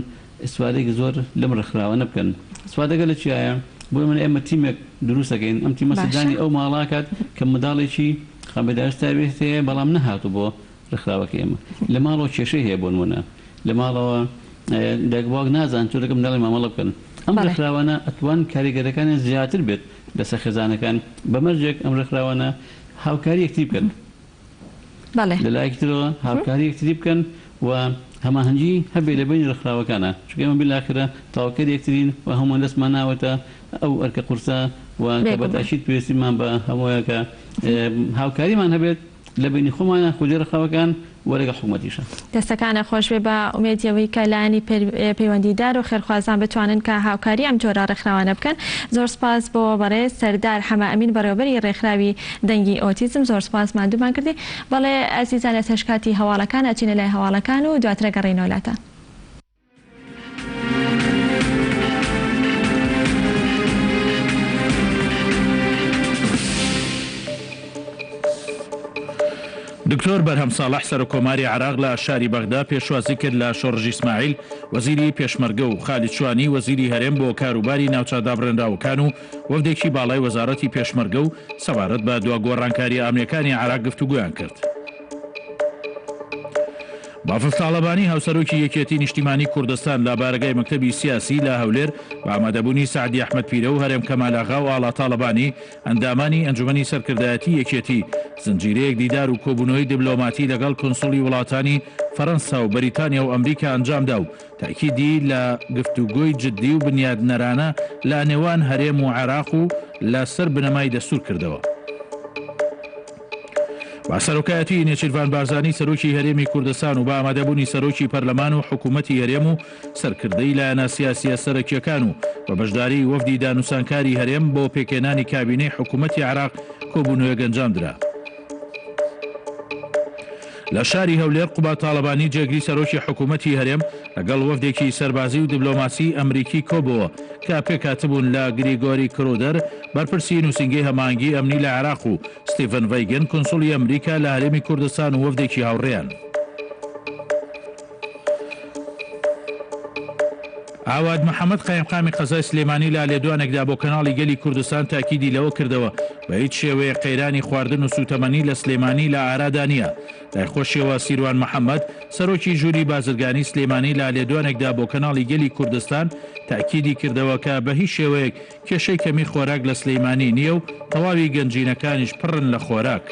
ئیستفادەیەکی زۆر لەم ڕێکخراوانە بکەن. ئیستفادەکە لە چیایە؟ بۆ نمونە ئێمە تیمێک دروست ئەکەین، ئەم تیمە سەردانی باشە. ئەو ماڵە ئەکات کە منداڵێکی خاوەن پێداویستی تایبەتی هەیە بەڵام نەهاتوو بۆ ڕێکخراوەکەی ئێمە. لە ماڵەوە کێشەی هەیە بۆ نمونە لە ماڵەوە دایک و باوک نازانن چۆن لەگەڵ منداڵی مامەڵە بکەن. ئەم بەڵێ. ڕێکخراوانە ئەتوان کاریگەریەکانیان زیاتر بێت لەسەر خێزانەکان بە مەرجێک ئەم ڕێکخراوانە هاوکاری یەکتری بکەن. بەڵێ. لە لایەکی ترەوە هاوکاری یەکتری بکەن و هەماهەنگی هەبێ لە بەینی ڕێکخراوەکانا، چونکە ئێمە بیلاخرە تەواوکەری یەکترین و هەموومان دەستمان ناوەتە ئەو ئەرکە قورسە و کە بە بێگومان. تەئکید پێویستیمان بە هەموویە کە هاوکاریمان هەبێت لە بەینی خۆمانا خودی ڕێکخراوەکان و لەگەڵ حکومەتیشا. دەستەکانت خۆش بێ بە ئومێدی ئەوەی کە لایەنی پەیوەندیدار و خێرخوازان بتوانن کە هاوکاری ئەم جۆرە ڕێکخراوانە بکەن زۆر سپاس بۆ بەڕێز سەردار حەمە ئەمین بەڕێوەبەری ڕێکخراوی دەنگی ئۆتیزم زۆر سپاس ماندوومان کردی بەڵێ ئازیزان ئێستاش کاتی هەواڵەکان ئەچینە لای هەواڵەکان و دواتر ئەگەڕێینەوە لاتان. دکتۆر بەرهەم ساڵح سەرۆککۆماری عێراق لە شاری بەغدا پێشوازی کرد لە شۆڕش ئیسماعیل وەزیری پێشمەرگە و خالید شوانی وەزیری هەرێم بۆ کاروباری ناوچە دابڕێنراوەکان و وەفدێکی باڵای وەزارەتی پێشمەرگە و سەبارەت بە دوا گۆڕانکارییە ئەمنییەکانی عێراق گفتوگۆیان کرد. بافڵ تاڵەبانی هاوسەرۆکی یەکێتی نیشتیمانی کوردستان لە بارەگای مەکتەبی سیاسی لە هەولێر بە ئامادەبوونی سەعدی ئەحمەد پیرە و هەرێم کەمال ئاغا و ئاڵا تاڵەبانی ئەندامانی ئەنجومەنی سەرکردایەتی یەکێتی زنجیرەیەک دیدار و کۆبوونەوەی دبلۆماتی لەگەڵ کونسوڵی وڵاتانی فەرەنسا و بەریتانیا و ئەمریکا ئەنجامدا و تەئکیدی لە گفتوگۆی جددی و بنیادنەرانە لە نێوان هەرێم و عێراق و لە سەر بنەمای دەستوور کردەوە. بە سەرۆکایەتی نێچیرڤان بارزانی سەرۆکی هەرێمی کوردستان و بە ئامادەبوونی سەرۆکی پەرلەمان و حکوومەتی هەرێم و سەرکردەی لایەنە سیاسییە سەرەکییەکان و بە بەشداریی وەفدی دانوسانکاری هەرێم بۆ پێکهێنانی کابینەی حکوومەتی عێراق کۆبوونەوەیەک ئەنجامدرا. لە شاری هەولێر قوباد تاڵەبانی جێگری سەرۆکی حکوومەتی هەرێم لەگەڵ وەفدێکی سەربازی و دبلۆماسی ئەمریکی کۆبۆوە کە پێکهاتبوون لە گریگۆری کرودەر بەرپرسی نووسینگەی هەماهەنگی ئەمنی لە عێراق و ستیڤن ڤەیگن کونسوڵی ئەمریکا لە هەرێمی کوردستان و وەفدێکی هاوڕێیان. ئاوات محەمەد قایمقامی قەزای سلێمانی لە لێدوانێکدا بۆ کەناڵی گەلی کوردستان تاکیدی لەوە کردەوە بە هیچ شێوەیەک قەیرانی خواردن و سوتەمەنی لە سلێمانی لە ئارادا نییە. لای خۆشیەوە سیروان محەمەد سەرۆکی ژووری بازرگانی سلێمانی لە لێدوانێکدا بۆ کەناڵی گەلی کوردستان تاکیدی کردەوە کە بە هیچ شێوەیەک کێشەی کەمی خۆراک لە سلیمانی نییە و تەواوی گەنجینەکانیش پڕن لە خۆراک.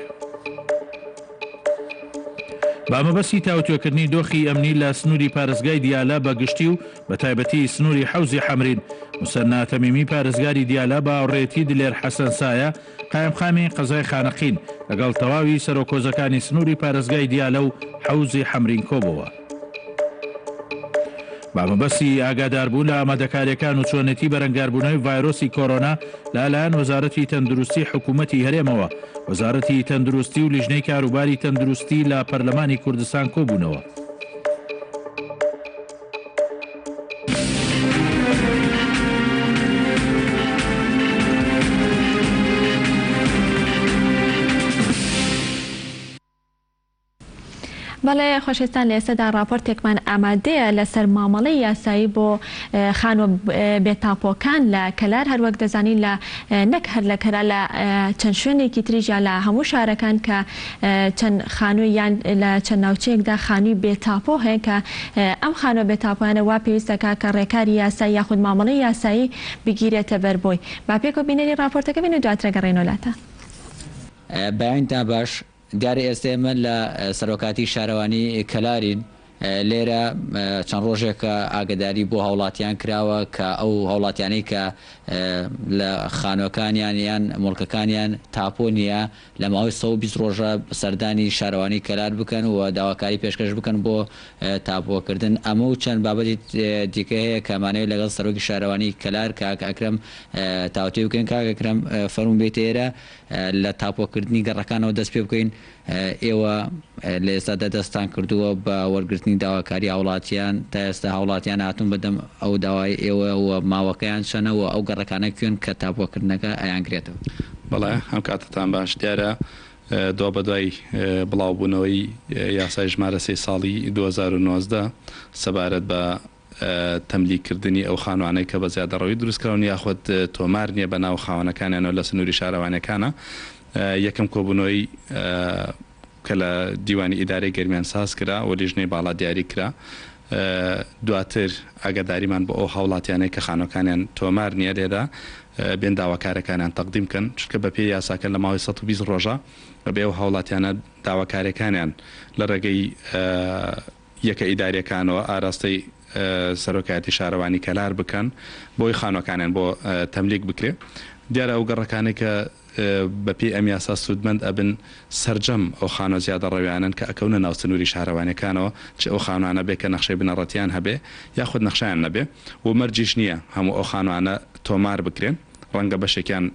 بە مەبەستی تاوتوێکردنی دۆخی ئەمنی لە سنووری پارێزگای دیالە بە گشتی و بە تایبەتی سنووری حەوزی حەمرین، موسەننا تەمیمی پارێزگاری دیالە بە هاوڕێیەتی دلێر حەسەن سایە قایمقامی قەزای خانەقین لەگەڵ تەواوی سەرۆک هۆزەکانی سنووری پارێزگای دیالە و حەوزی حەمرین کۆبۆوە. بە مەبەستی ئاگاداربوون لە ئامادەکارییەکان و چۆنێتی بەرەنگاربوونەوەی ڤایرۆسی کۆرۆنا لە لایەن وەزارەتی تەندروستی حکوومەتی هەرێمەوە، وەزارەتی تەندروستی و لیژنەی کاروباری تەندروستی لە پەرلەمانی کوردستان کۆبوونەوە. بەڵێ خۆشەویستان لە ئێستادا ڕاپۆرتێکمان ئامادەیە لەسەر مامەڵەی یاسایی بۆ خانووە بێ تاپۆکان لە کەلار هەروەک دەزانین لە نەک هەر لە کەلار لە چەند شوێنێکی تریش یا لە هەموو شارەکان کە چەند خانووی یان لە چەند ناوچەیەکدا خانووی بێ تاپۆ هەیە کە ئەم خانووە بێ تاپۆیانە وا پێویست دەکات کە ڕێکاری یاسایی یاخود مامەڵەی یاسایی بگیرێتە بەر بۆی با پێکەوە بینەری ڕاپۆرتەکە بین و دواتر ئەگەڕێینەوە لاتان. بەیانتان باش، دیارە ئێستا ئێمە لە سەرۆکاتی شارەوانی کەلارین، لێرە چەند ڕۆژێکە ئاگەداری بۆ هاوڵاتیان کراوە کە ئەو هاوڵاتیانەی کە لە خانوەکانیان یان موڵکەکانیان تاپۆ نییە لە ماوەی 120 ڕۆژە سەردانی شارەوانی کەلار بکەن و داواکاری پێشکەش بکەن بۆ تاپۆکردن. ئەمە و چەند بابەتی دیکە هەیە کە ئەمانەوێت لەگەڵ سەرۆکی شارەوانی کەلار کاک ئەکرەم تاوتوێ بکەین. کاک ئەکرەم فەرموو بێیتە ئێرە لە تاپۆکردنی گەڕەکانەوە دەست پێ بکەین، ئێوە لە ئێستادا دەستتان کردووە بە وەرگرتنی داواکاری هاوڵاتیان، تا ئێستا هاوڵاتیان هاتوون بە دەم ئەو داوایەی ئێوە و ماوەکەیان چەنە و ئەو گەڕەکانە کوێن کە تاپۆکردنەکە ئەیانگرێتەوە؟ بەڵێ ئەم کاتەتان باش، دیارە دوابەدوای بڵاوبوونەوەی یاسای ژمارە سێی ساڵی 2019 سەبارەت بە تەملیک کردنی ئەو خانوانەی کە بە زیادەڕەوی دروستکراون یاخود تۆمار نییە بە ناو خاوەنەکانیانەوە لە سنووری شارەوانیەکانە یەکەم کۆبوونەوەی کە لە دیوانی ئیدارەی گەرمیان ساز کرا و لیژنەی باڵا دیاری کرا دواتر ئاگاداریمان بۆ ئەو هاوڵاتیانەی کە خانوەکانیان تۆمار نییە لێرە بێن داواکارەکانیان تەقدیم بکەن چونکە بەپێی یاساکە لە ماوەی 120 ڕۆژە بەبێ ئەو هاوڵاتیانە داواکارەکانیان لە ڕێگەی یەکە ئیداریەکانەوە ئاراستەی سەرۆکایەتی شارەوانی کەلار بکەن بۆی خانوەکانیان بۆ تەملیک بکرێ. دیارە ئەو گەڕەکانەی کە بە پێی ئەم یاسا سوودمەند ئەبن سەرجەم ئەو خانوە زیادەڕەویانەن کە ئەکەونە ناو سنووری شارەوانیەکانەوە چ ئەو خانوانە بێ کە نەخشەی بنەڕەتیان هەبێ یاخود نەخشەیان نەبێ و مەرجیش نیە هەموو ئەو خانوانە تۆمار بکرێن ڕەنگە بەشێکیان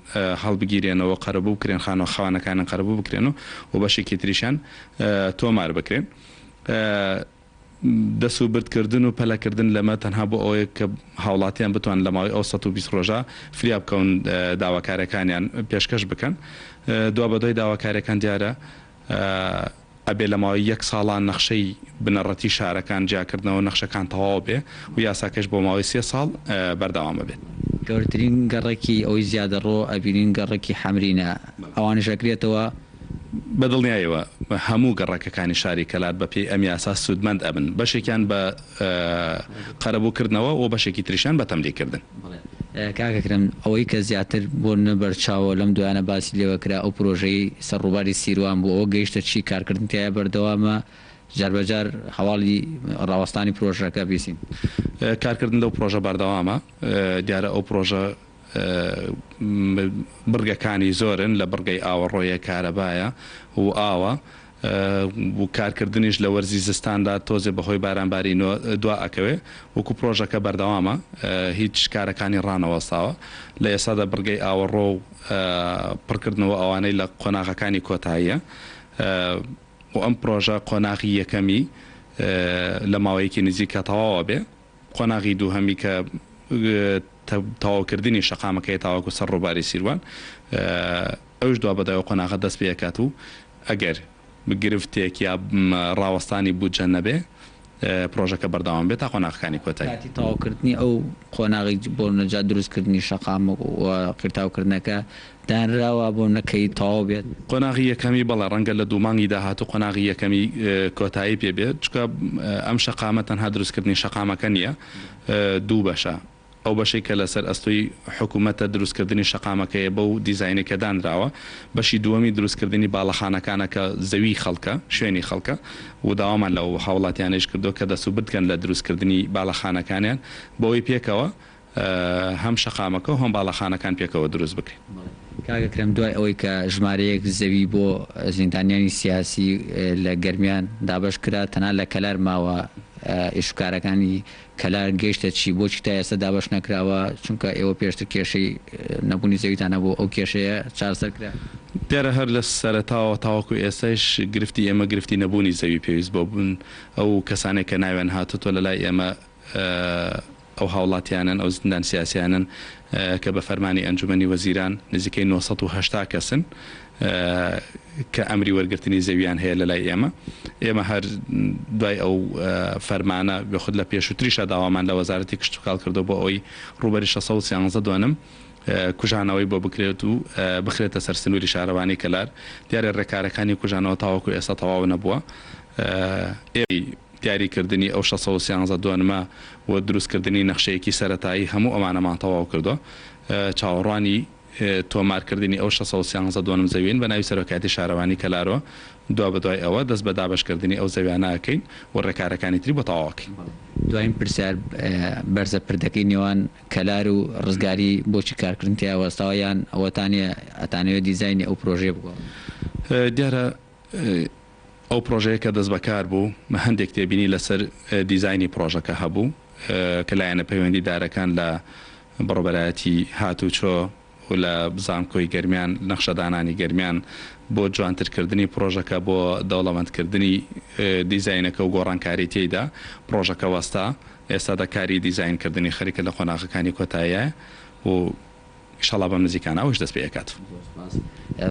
هەڵبگیرێنەوە قەرەبوو بکرێن خانوە خاوەنەکانیان قەرەبوو بکرێن و بەشێکی تریشیان تۆمار بکرێن. دەسوبرد کردن و پەلەکردن لەمە تەنها بۆ ئەوەیە کە هاوڵاتیان بتوانن لە ماوەی ئەو 120 ڕۆژە فریا بکەون داواکاریەکانیان پێشکەش بکەن دوابەدوای داواکاریەکان دیارە ئەبێ لە ماوەی یەک ساڵان نەخشەی بنەڕەتی شارەکان جیاکردنەوە نەخشەکان تەواو بێ و یاساکەش بۆ ماوەی سێ ساڵ بەردەوام ئەبێت. گەورەترین گەڕەکی ئەوەی زیادەڕۆ ئەبینین گەڕەکی حەمرینە ئەوانیش ئەکرێتەوە. بە دڵنیایەوە هەموو گەڕەکەکانی شاری کەلار بە پێی ئەم یاسا سوودمەند ئەبن، بەشێکیان بە قەرەبوو کردنەوە و بەشێکی تریشیان بە تەملیک کردن. بەڵێ کاک ئەکرەم، ئەوەی کە زیاتر بۆ نە بەرچاوە لەم دوایانە باسی لێوە کرا ئەو پرۆژەی سەر ڕووباری سیروان بوو، ئەوە گەیشتە چی؟ کارکردن تیایا بەردەوامە؟ جاربەجار هەواڵی ڕاوەستانی پرۆژەکە بیستین. کارکردن لەو پرۆژە بەردەوامە، دیارە ئەو پرۆژە بڕگەکانی زۆرن لە بڕگەی ئاوەڕۆیە، کارەبایە و ئاوە و کارکردنیش لە وەرزی زستاندا تۆزێ بەهۆی بارانبارینەوە دوا ئەکەوێ وەکو پرۆژەکە بەردەوامە هیچ کارەکانی ڕانەوەستاوە لە ئێستادا بڕگەی ئاوەڕۆ و پڕکردنەوە ئەوانەی لە قۆناغەکانی کۆتاییە و ئەم پرۆژە قۆناغی یەکەمی لە ماوەیەکی نزیکە تەواو ئەبێ. قۆناغی دووهەمی کە تەواوکردنی شەقامەکەیە تاوەکو سەر ڕووباری سیروان، ئەویش دوابەدوای ئەو قۆناغە دەست پێ ئەکات و ئەگەر گرفتێک یا ڕاوەستانی بودجە نەبێ پرۆژەکە بەردەوام بێت تا قۆناغەکانی کۆتایی. کاتی تەواوکردنی ئەو قۆناغی بۆ نەجات دروستکردنی شەقام و قیرتاوکردنەکە دانراوە بۆ نە کەی تەواو بێت؟ قۆناغی یەکەمی بەڵێ ڕەنگە لە دوو مانگی داهاتوو قۆناغی یەکەمی کۆتایی پێ بێت، چونکە ئەم شەقامە تەنها دروستکردنی شەقامەکە نییە، دوو بەشە، ئەو بەشەی کە لەسەر ئەستۆی حکومەتە دروستکردنی شەقامەکەیە بەو دیزاینەی کە دانراوە، بەشی دووەمی دروستکردنی باڵەخانەکانە کە زەوی خەڵکە، شوێنی خەڵکە و داوامان لەو هاوڵاتیانەیش کردووە کە دەستوبرد کەن لە دروستکردنی باڵەخانەکانیان بەوەی پێکەوە هەم شەقامەکە و هەم باڵەخانەکان پێکەوە دروست بکرێن. بەڵێ کاک ئەکرەم دوای ئەوەی کە ژمارەیەک زەوی بۆ زیندانیانی سیاسی لە گەرمیان دابەش کرا تەنها لە کەلار ماوە ئیشوکارەکانی کەلار گەیشتە چی بۆچی تا ئێستا دابەش نەکراوە چونکە ئێوە پێشتر کێشەی نەبوونی زەویتان هەبوو ئەو کێشەیە چارەسەر کرا؟ دیارە هەر لە سەرەتاوە تاوەکو ئێستایش گرفتی ئێمە گرفتی نەبوونی زەوی پێویست بۆ بوون ئەو کەسانەی کە ناویان هاتۆتەوە لە لای ئێمە ئەو هاوڵاتیانەن، ئەو زیندان سیاسیانەن کە بە فەرمانی ئەنجومەنی وەزیران نزیکەی 980 کەسن کە ئەمری وەرگرتنی زەویان هەیە لەلای ئێمە. ئێمە هەر دوای ئەو فەرمانە بێخود لە پێشووتریشا داوامان لە وەزارەتی کشتوکاڵ کردووە بۆ ئەوەی ڕووبەری 613 دۆنم کوژانەوەی بۆ بکرێت و بخرێتە سەر سنووری شارەوانی کەلار. دیارە ڕێکارەکانی کوژانەوە تاوەکو ئێستا تەواو نەبووە. ئێمە دیاریکردنی ئەو 613 دۆنمە و دروستکردنی نەخشەیەکی سەرەتایی هەموو ئەمانەمان تەواو کردووە. چاوەڕوانی تۆمارکردنی ئەو 613 دۆنم زەویەین بە ناوی سەرۆکایەتی شارەوانی کەلارۆ، دوابەدوای ئەوە دەست بە دابەشکردنی ئەو زەویانە ئەکەین و ڕێکارەکانی تری بۆ تەواو ئەکەین. دوایین پرسیار، بەرزە پردەکەی نێوان کەلار و ڕزگاری بۆچی کارکردن تیا وەستاوە یان ئەوەتانیە ئەتانەوێت دیزاینی ئەو پرۆژەیە بگۆڕن؟ دیارە ئەو پرۆژەیە کە دەستبەکار بوو هەندێک تێبینی لەسەر دیزاینی پرۆژەکە هەبوو کە لایەنە پەیوەندیدارەکان لە بەڕێوەبەرایەتی هاتوچۆ و لە زانکۆی گەرمیان، نەخشەدانانی گەرمیان بۆ جوانترکردنی پرۆژەکە، بۆ دەوڵەمەندکردنی دیزاینەکە و گۆڕانکاری تێیدا، پرۆژەکە وەستا. ئێستادا کاری دیزاینکردنی خەریکە لە قۆناغەکانی کۆتاییایە و ئیشەڵا بەم نزیکانە ئەوەش دەست پێ ئەکات. زۆر سوپاس.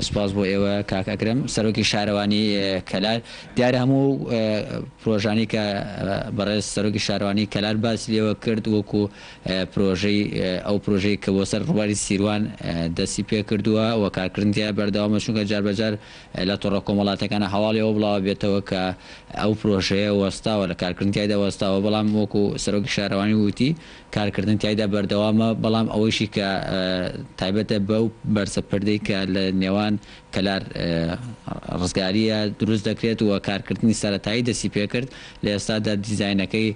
سوپاس بۆ ئێوە کاک ئەکرەم سەرۆکی شارەوانی کەلار. دیارە هەموو پرۆژانەی کە بەڕێز سەرۆکی شارەوانی کەلار باسی لێوە کرد وەکو پرۆژەی ئەو پرۆژەی کە بۆ سەر ڕووباری سیروان دەستی پێکردووە و کارکردن تیا بەردەوامە چونکە جاربەجار لە تۆڕە کۆمەڵاتیەکانە هەواڵی ئەوە بڵاوە بێتەوە کە ئەو پرۆژەیە وەستاوە لە کارکردن تیایدا وەستاوە بەڵام وەکو سەرۆکی شارەوانی وتی کارکردن تیایدا بەردەوامە بەڵام ئەوەیشی کە تایبەتە بەو بەرزە پردەی کە لە نێوان کەلار ڕزگاریە دروست دەکرێت و کارکردنی سەرەتایی دەستی پێکرد لە ئێستادا دیزاینەکەی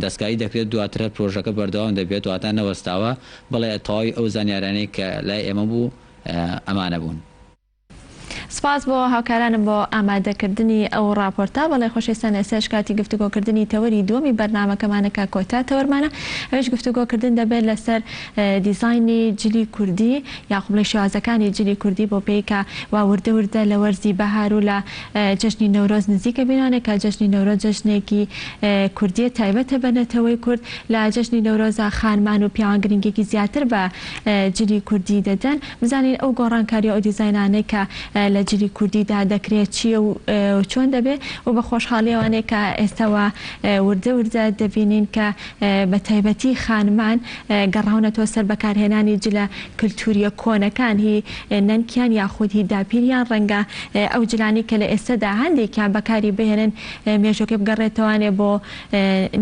دەستکاری دەکرێت دواتر هەر پرۆژەکە بەردەوام دەبێت واتا نەوەستاوە بەڵێ تەواوی ئەو زانیارانەی کە لای ئێمە بوو ئەمانە بوون. سپاس بۆ هاوکارانم بۆ ئامادەکردنی ئەو ڕاپۆرتە. بەڵێ خۆشەویستان ئێستاش کاتی گفتوگۆکردنی تەوەری دووەمی بەرنامەکەمانە کە کۆتا تەوەرمانە ئەویش گفتوگۆکردن دەبێت لەسەر دیزاینی جلی کوردی یاخۆ بڵێ شێوازەکانی جلی کوردی بۆ پێی کە وا وردە وردە لە وەرزی بەهار و لە جەژنی نەورۆز نزیکە بینانێ کە جەژنی نەورۆز جەژنێکی کوردیە تایبەتە بە نەتەوەی کورد لە جەژنی نەورۆزا خانمان و پیاوان گرنگیەکی زیاتر بە جلی کوردی دەدەن بزانین ئەو گۆڕانکاری و ئەو دیزاینانەی کە لە جلی کوردیدا دەکرێت چییە و چۆن دەبێ و بە خۆشحاڵیەوانێ کە ئێستا وا وردە وردە دەبینین کە بە تایبەتی خانمان گەڕاونەتەوە سەر بەکارهێنانی جلە کلتوریە کۆنەکان هی نەنکیان یاخود هی داپیریان ڕەنگە ئەو جلانەی کە لە ئێستەدا هەندێکیان بەکاری بهێنن مێژوەکەی بگەڕێتەوانێ بۆ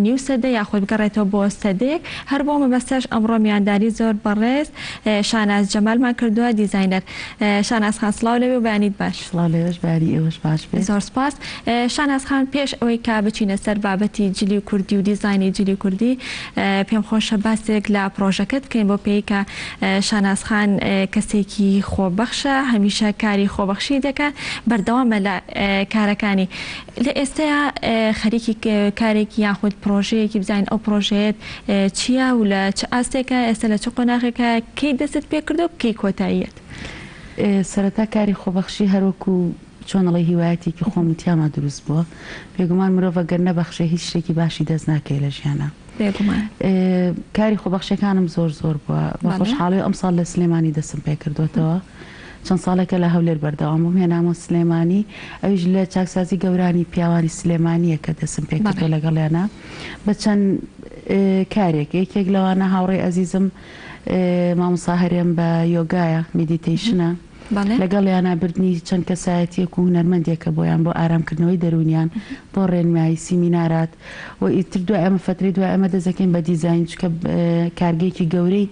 نیو سەدە یاخود بگەڕێتەوە بۆ سەدەیەک هەر بۆ مەبەستەش ئەمڕۆ میوانداری زۆر بەڕێز شاناز جەمالمان کردووە دیزاینەر شاناز خان سڵاو لەوێ و بەیانیت باش. سڵاو لەوێش بەیانی ئێوەش باش بێت. زۆر سوپاس شاناز خان پێش ئەوەی کە بچینە سەر بابەتی جلی کوردی و دیزاینی جلی کوردی پێم خۆشە باسێک لە پڕۆژەکەت بکەین بۆ پێی کە شاناز خان کەسێکی خۆبەخشە هەمیشە کاری خۆبەخشی دەکات بەردەوامە لە کارەکانی لە ئێستەیا خەریکی کارێکی یاخود پڕۆژەیەکی بزانین ئەو پڕۆژەیەت چییە و لە چ ئاستێکە ئێستا لە چ قۆناغێکە کەی دەستت پێکردو کەی کۆتاییەت؟ سەرەتا کاری خۆبەخشی هەروەکو چۆن ئەڵێی هیوایەتێکی خۆم و تیاما دروست بووە بێگومان مرۆڤ گەر نەبەخشێ هیچ شتێکی باشی دەست ناکەوێ لە ژیانا. بێگومان. کاری خۆبەخشیەکانم زۆر زۆر بووە بە خۆشحاڵی ئەمساڵ لە سلێمانی دەستم پێکردووەتەوە چەند ساڵێکە لە هەولێر بەردەوام بووم هێنامەوە سلێمانی ئەویش لە چاکسازی گەورانی پیاوانی سلێمانیە کە دەستم پێکردووە لەگەڵیانە بە چەند کارێک یەکێک لەوانە هاوڕێی ئەزیزم مامۆستا هەرێم بە یۆگایە میدیتەیشنە لەگەڵیانا بردنی چەند کەسایەتیەک و هونەرمەندێکە بۆیان بۆ ئارامکردنەوەی دەروونیان بۆ ڕێنمایی سیمینارات و ئیتر دوای ئەمە فەترەی دوای ئەمە دەست دەکەین بە دیزاین چونکە کارگەیەکی گەورەی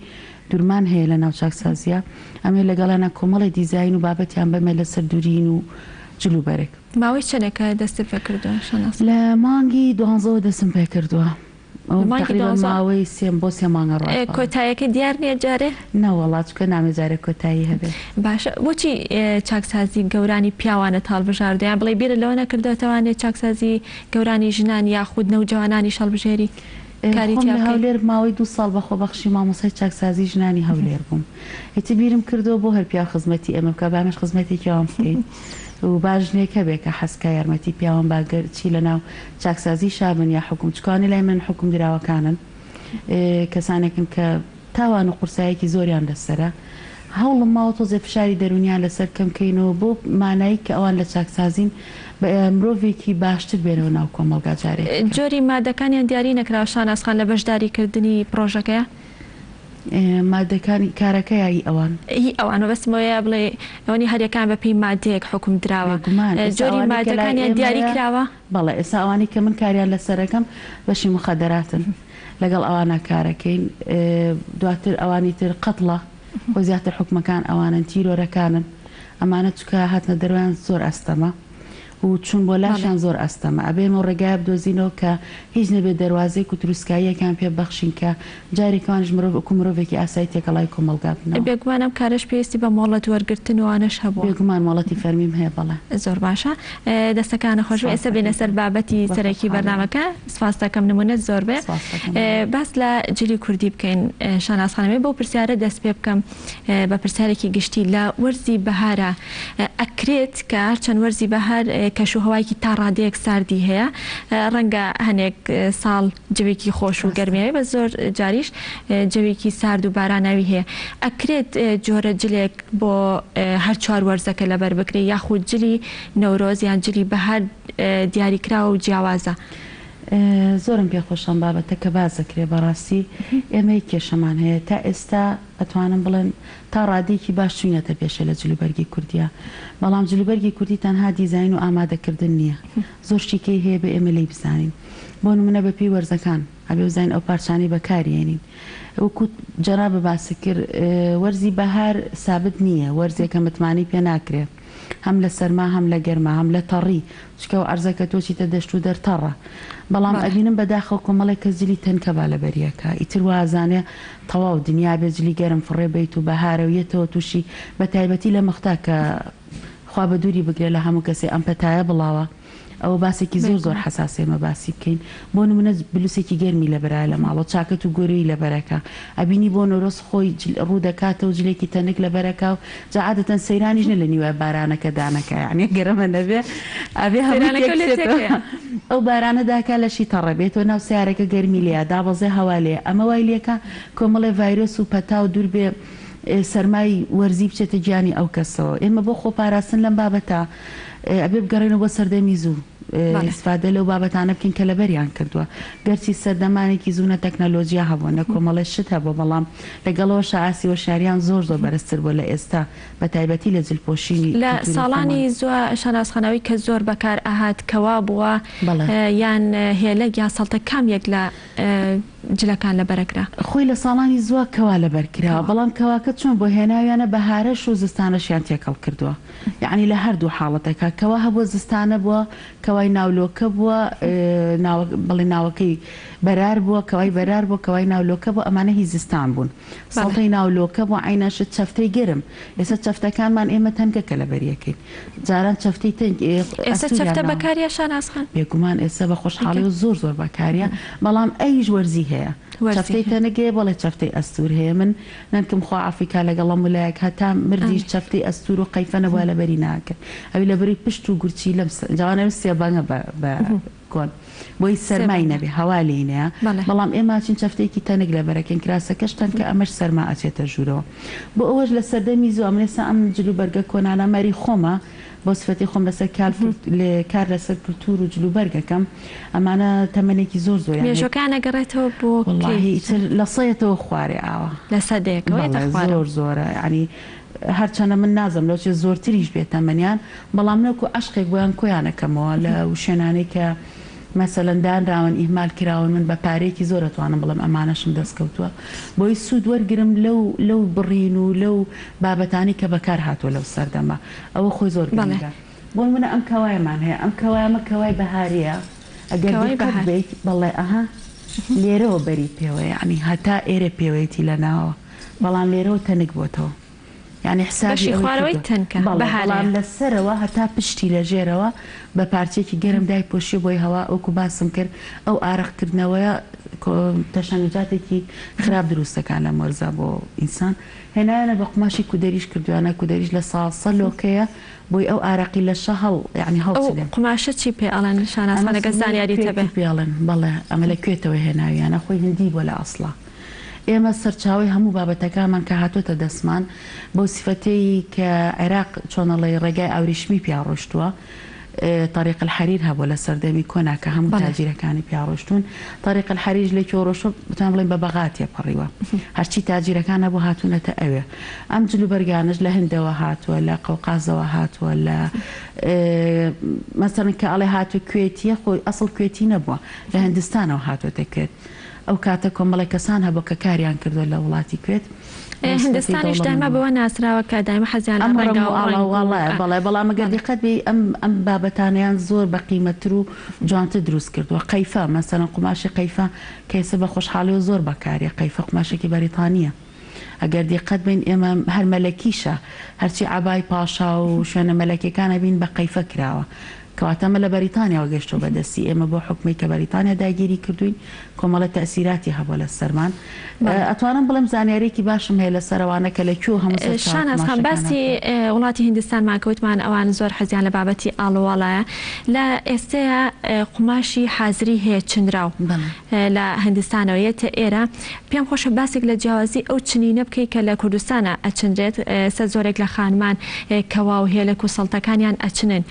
دورمان هەیە لە ناو چاکسازیە ئەمێ لەگەڵیانا کۆمەڵێ دیزاین و بابەتیان بەمێ لەسەر دورین و جل و بەرگ. ماوەی چەنێکە دەستت پێکردووە شاناز؟ لە مانگی دوانزەوە دەستم پێکردووە. مانگی دوانزە ماوەی سێ بۆ سێ مانگە ڕوات بەڵێ. کۆتایەکەی دیار نیە جارێ؟ نەوەڵا چونکە نامێ جارێ کۆتایی هەبێ. باشە بۆچی چاکسازی گەورانی پیاوانت هەڵبژاردوە یان بڵێی بیرت لەوە نەکردۆتەوانێ چاکسازی گەورانی ژنان یاخود نەوجەوانانیش هەڵبژێری کاری خۆم تیا لە بکەی؟ هەولێر ماوەی دوو ساڵ بە خۆبەخشی مامۆستای چاکسازی ژنانی هەولێر بووم ئیتر بیرم کردەوە بۆ هەر پیاو خزمەتی ئێمە بکا با ئێمەش خزمەتێکی ئەوان بکەین و با ژنێک هەبێ کە حەز کا یارمەتی پیاوان با گەر چی لەناو چاکسازی شا بن یا حوکم چونکە ئەوانەی لای منن حوکم دراوەکانن کەسانێکن کە. تاوان و قورسایەکی زۆریان لەسەرە هەوڵم ماوە تۆزێ فشاری دەروونیان لەسەر کەم کەینەوە بۆ مانایی کە ئەوان لە چاکسازین بە مرۆڤێکی باشتر بێنەوە ناو کۆمەڵگا جارێکی کە. جۆری مادەکانیان دیاری نەکراوە شاناز خان لە بەشداری کردنی پڕۆژەکەیا؟ مادەکانی کارەکە یا ئی ئەوان؟ ئی ئەوان مەبەستم ئەوەیە بڵێ ئەوەنی هەریەکان بە پێی مادەیەک حوکم دراوە بێگومان ئێستا جۆری ئەوانەی کە لای مادەکانیان دیاری ئێمەیە کراوە؟ بەڵێ ئێستا ئەوانەی کە من کاریان لەسەر ئەکەم بەشی موخەدەراتن لەگەڵ ئەوانە کارەکەین دواتر ئەوانی تر قەتڵە خۆی زیاتر حوکمەکان ئەوانەن تیرۆرەکانن ئەمانە چونکە هاتنە دەرەوەیان زۆر ئەستەمە و چوون بۆ لاشیان زۆر ئەستەمە ئەبێ ئێمە ڕێگایە بدۆزینەوە کە هیچ نەبێ دەروازەیەک و تروسکاییەکیان پێ ببەخشین کە جارێک ئەوانیش مرۆڤ وەکو مرۆڤێکی ئاسایی تێکەڵاوی کۆمەڵگا ببنەوە. بێگومان ئەم کارەش پێویستی بە مۆڵەت وەرگرتن و ئەوانەش هەبووە. بێگومان مۆڵەتی فەرمیم هەیە بەڵێ. زۆر باشە دەستەکانت خۆش بێ سپاس ئێستا بێینە دەکەم سەر بابەتی بە سەرەکی خۆشحاڵیەوە. بەرنامەکە سپاست دەکەم نمونەت زۆر بێ سپاس دەکەم مەمنون. باس لە جلی کوردی بکەین شاناز خانم بەو پرسیارە دەست پێ بکەم بە پرسیارێکی گشتی لە وەرزی بەهارا ئەکرێت کە هەرچەند وەرزی بەهار کەش و هەوایەکی تا ڕادەیەک ساردی هەیە ڕەنگە هەنێک ساڵ جەوێکی خۆش و ڕاستە. گەرمیاوی بەس زۆر جاریش جەوێکی سارد و باراناوی هەیە ئەکرێت جۆرە جلێک بۆ هەر چوار وەرزەکە لەبەر بکرێت یاخود جلی نەورۆز یان جلی بەهار دیاریکراوە و جیاوازە؟ زۆرم پێ خۆشە ئەم بابەتە کە باس دەکرێت بەڕاستی ئێمە یەک کێشەمان هەیە تا ئێستا ئەتوانم بڵێم تا ڕادەیەکی باش چوینەتە پێشێ لە جلوبەرگی کوردیا بەڵام جلوبەرگی کوردی تەنها دیزاین و ئامادەکردن نیە زۆر شتی کەی هەیە بێ ئێمە لێی بزانین بۆ نمونە بە پێی وەرزەکان ئەبێ بزانین ئەو پارچانەی بەکاری ێنین وەکو جەنابت باست کرد وەرزی بەهار سابت نیە وەرزێکە متمانەی پێ ناکرێ هەم لە سەرما هەم لە گەرما هەم لە تەڕی چونکە ئەو عەرزە کە تۆ چیتە دەشت و دەر تەڕە بەڵام ئەبینم بەداخەوە کۆمەڵێک کەس جلی تەنکە با لەبەریەکا ئیتر وا ئەزانێ تەواو دنیا بێ جلی گەرم فڕێ بەیت و بەهارە و یەتەوە توشی بە تایبەتی لە مەختا کە خوا بە دووری بگرێ لە هەموو کەسێ ئەم پەتایە بڵاوە ئەوە باسێکی زۆر زۆر حەساسە ئێمە باسی بکەین بۆ نمونە بلوسێکی گەرمی لەبەرایە لە ماڵەوە چاکەت و گۆرەوی لەبەرەکە ئەبینی بۆ نۆرۆز خۆی ڕوو دەکاتەوە جلێکی تەنک لەبەرەکا و جا عادەتەن سەیرانیش نە لە نیوای بارانەکە دانەکا یانی گەر ئەمە نەبێ ئەبێ هەمووی سەیرانەکە تێک لێ بچێتەوە تێکەیە. ئەو بارانە داکا لەشی تەڕە بێتەوە ناو سەیارەکە گەرمی لێیە دابەزێ هەوا لێیە ئەمە وای لێکا کۆمەڵێ ڤایرۆس و پەتا و دوور بێ سەرمای وەرزی بچێتە گیانی ئەو کەسەوە ئێمە بۆ خۆپاراستن لەم بابەتە ئەبێ بگەڕێینەوە بۆ سەردەمی زوو ئیسفادە لەو بابەتانە بکەین کە لەبەریان کردووە گەرچی سەردەمانێکی زوو نە تەکنەلۆجیا هەبووە نە کۆمەڵێ شت هەبووە بەڵام لەگەڵەوەشا ئاستی هۆشیاریان زۆر زۆر بەرزتر بووە لە ئێستا بە تایبەتی لە جل پۆشینی لە کولتوری ساڵانی خۆمان. زووە شاناز خانەوەی کە زۆر بەکار ئەهات کەوا بووە بەڵێ. یان هێلەک یان سەڵتە کام یەک لە جلەکان لەبەرەکرا؟ خۆی لە ساڵانی زووە کەوا لەبەر کراوە بەڵام کەواکە چۆن بۆ هێناویانە بەهارەش و زستانەشیان تێکەڵ کردووە یەعنی لە هەردوو حاڵەتەکە کەوا هەبووە زستانە بووە کەوای ناولۆکە بووە ناوە بەڵێ ناوەکەی بەرار بووە کەوای بەرار بووە کەوای ناولۆکە بووە ئەمانە هی زستان بوون سەڵتەی ناولۆکە بووە عەینەن شت چەفتەی گەرم ئێستا چەفتەکانمان ئێمە تەنکە کە لەبەریەکەین جاران چەفتەی تەنک ئێستا ئەستوریان چەفتە ناوە بەکاریە شاناز خان؟ بێگومان ئێستا بە خۆشحاڵیەوە زۆر زۆر بەکاریە بەڵام ئەویش وەرزی هەیە وەرزی چەفتەی هەیە. تەنک هەیە بەڵێ چەفتەی ئەستور هەیە من نەنکم خوا عەفوی کا لەگەڵ هەموو لایەک هەتا مردیش ئامین. چەفتەی ئەستور و قەیفە نەبوایە لەبەری ناکرد ئەوی لەبەری پشت و گورچیلەم جا ئەوانە سێبەنگە بە بە کۆن بۆی سەرمای سێبەنگە. نەبێ هەوا لێی نەیە بەڵێ. بەڵام ئێمە ئەچین چەفتەیەکی تەنک لەبەرەکەین کراسەکەش تەنکە ئەمەش سەرما ئەچێتە ژوورەوە بۆ ئەوەش لە سەردەمی زوو ئەمن ئێستا ئەم جل و بەرگە کۆنانە مەری خۆمە بۆ سفەتی خۆم لەسەر کار کار لەسەر کلتور و جل و بەرگ ئەکەم ئەمانە تەمەنێکی زۆر زۆریان هەیە. مێژوەکەیان ئەگەڕێتەوە بۆ کەی؟ وەڵاهی ئیتر لە سەیەتەوە خوارێ ئاوا. لە سەدەیەکەوە یەتە بەڵێ خوارەوە. زۆر زۆرە یەعنی هەرچەنە من نازم لەوچێ زۆرتریش بێ تەمەنیان بەڵام من وەکو عەشقێک بۆیان کۆیان ئەکەمەوە لە وشێنانەی کە مەسەلەن دانراون ئیهمال کراون من بە پارەیەکی زۆر ئەتوانم بڵێم ئەمانەشم دەست کەوتووە بۆی سوود وەرگرم لەو لەو بڕین و لەو بابەتانەی کە بەکار هاتووە لەو سەردەمە ئەوە خۆی زۆر بەڵێ. گرنگە بۆ نمونە ئەم کەوایەمان هەیە ئەم کەوایەمە کەوای بەهاریە ئەگەر کەوای دیقەت بەهار. بەیت بەڵێ ئەها لێرەوە بەری پێوەیە یەعنی هەتا ئێرە پێوەیەتی لە ناوە بەڵام لێرەوە تەنک بۆتەوە یانی حسابی بەشی ئەوەی خوارەوەی کردوە تەنکە بەڵێ بەڵام بەهارەیە. لە سەرەوە هەتا پشتی لە ژێرەوە بە پارچەیەکی گەرم دایپۆشیە بۆی هەوا وەکو باسم کرد ئەو ئارەق کردنەوەیە تەشەنوجاتێکی خراپ دروست دەکات لەم وەرزە بۆ ئینسان هێنایانە بە قوماشی کودەریش کردویانە کودەریش لە ساسە لۆکەیە بۆی ئەو ئارەقی لەشە هەڵ یانی ئەو هەڵچنێ. قوماشە چی پێ ئەڵێن شاناز ئەمە خان ئەگەر سنەی زانیاریت هەبێ؟ کوێتی پێ ئەڵێن بەڵێ ئەمە لە کوێتەوە هێناویانە خۆی هندی بوە لە ئەسڵا. ئێمە سەرچاوەی هەموو بابەتەکانمان کە هاتۆتە دەستمان بەو سیفەتەی کە عێراق چۆن ئەڵێی ڕێگای ئاوریشمی پیا ڕۆیشتووە، طریق الحریر هەبووە لە سەردەمی کۆنا کە هەموو تاجیرەکانی پیا ڕۆیشتوون، طریق الحریریش لە کوێ ڕۆیشتووە بتوانین بڵێین بە بەغا تێپەڕیوە، هەرچی تاجیرەکان هەبوو هاتوونەتە ئەوێ. ئەم جلوبەرگانەش لە هندەوە هاتووە، لە قەوقازەوە هاتووە، لە مەسەلەن کە ئەڵێ هاتووە کوێتییە خۆی ئەسڵ کوێتی نەبووە، لە هندستانەوە هاتووەتە کوێت. ئەو کاتە کۆمەڵێک کەسان هەبووە کە کاریان کردووە لە وڵاتی کوێت. هندستانیش دایما بەوە ناسراوە کە دایما حەزیان لە ئەم ڕەنگ و ئاڵا و واڵایە. بەڵێ، بەڵام ئەگەر دیقەت بێی ئەم ئەم بابەتانەیان زۆر بە قیمەتتر و جوانتر دروست کردووە. قەیفە، مەسەلەن قوماشی قەیفە کە ئێستا بە خۆشحاڵیەوە زۆر بەکاریە، قەیفە قوماشێکی بەریتانییە. ئەگەر دیقەت بەین ئێمە هەر مەلەکیشە، هەرچی عەبای پاشا و شوێنە مەلەکیەکان ئەبین بە قەیفە کراوە. کەواتە ئەمە لە بەریتانیاوە گەشتووە بە دەستی ئێمە بۆ حوکمەی کە بەریتانیا داگیری کردووین کۆمەڵێ تەئسیراتی هەبووە لە سەرمان. ئەتوانم بڵێم زانیاریەکی باشم هەیە لە سەر ئەوانە کە لە کوێ هەموو سەرچاوە شاناز خان قوماشەکان باسی هاتووە. وڵاتی هیندستانمان کە وتمان ئەوان زۆر حەزیان لە بابەتی ئاڵوواڵایە لە ئێستەیا قوماشی حازری هەیە چنراو بەڵێ. لە هندستانەوە یەتە ئێرە پێم خۆشە باسێک لە جیاوازی ئەو چنینە بکەی کە لە کوردستانا ئەچنرێت ئێستا زۆرێک لە خانمان کەوا و هێلەک و سەڵتەکانیان ئەچنن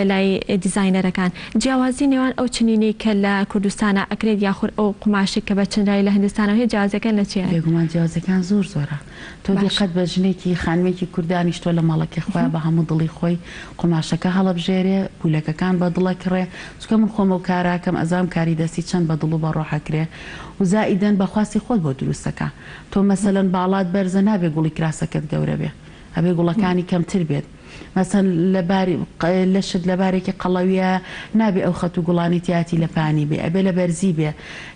لای دیزاینەرەکان جیاوازی نێوان ئەو چنینەی کە لە کوردستانا ئەکرێت یاخود ئەو قوماشەی کە بە چنراوی لە هندستانەوە هەیە جیاوازیەکان لە چیایە؟ بێگومان جیاوازیەکان زۆر زۆرە تۆ دیقەت بە ژنێکی خانمێکی کورد دانیشتوە لە ماڵەکەی خۆیا بە هەموو دڵی خۆی قوماشەکە هەڵەبژێرێ پولەکەکان بە دڵ ئەکڕێ چونکە من خۆم ئەو کارە ئەکەم ئەزانم کاری دەستی چەند بە دڵ و بە ڕۆح ئەکرێ و زائیدەن بە خواستی خۆت بۆ دروست ئەکا تۆ مەسەلەن باڵات بەرزە نابێ گوڵی کراسەکەت گەورە بێ ئەبێ گوڵەکانی کەمتر بێت مەسەن لە باری لەشت لە بارێکی قەڵەویە نابێ ئەو خەت و گوڵانەی تیاتی لە پانی بێ ئەبێ لە بەرزی بێ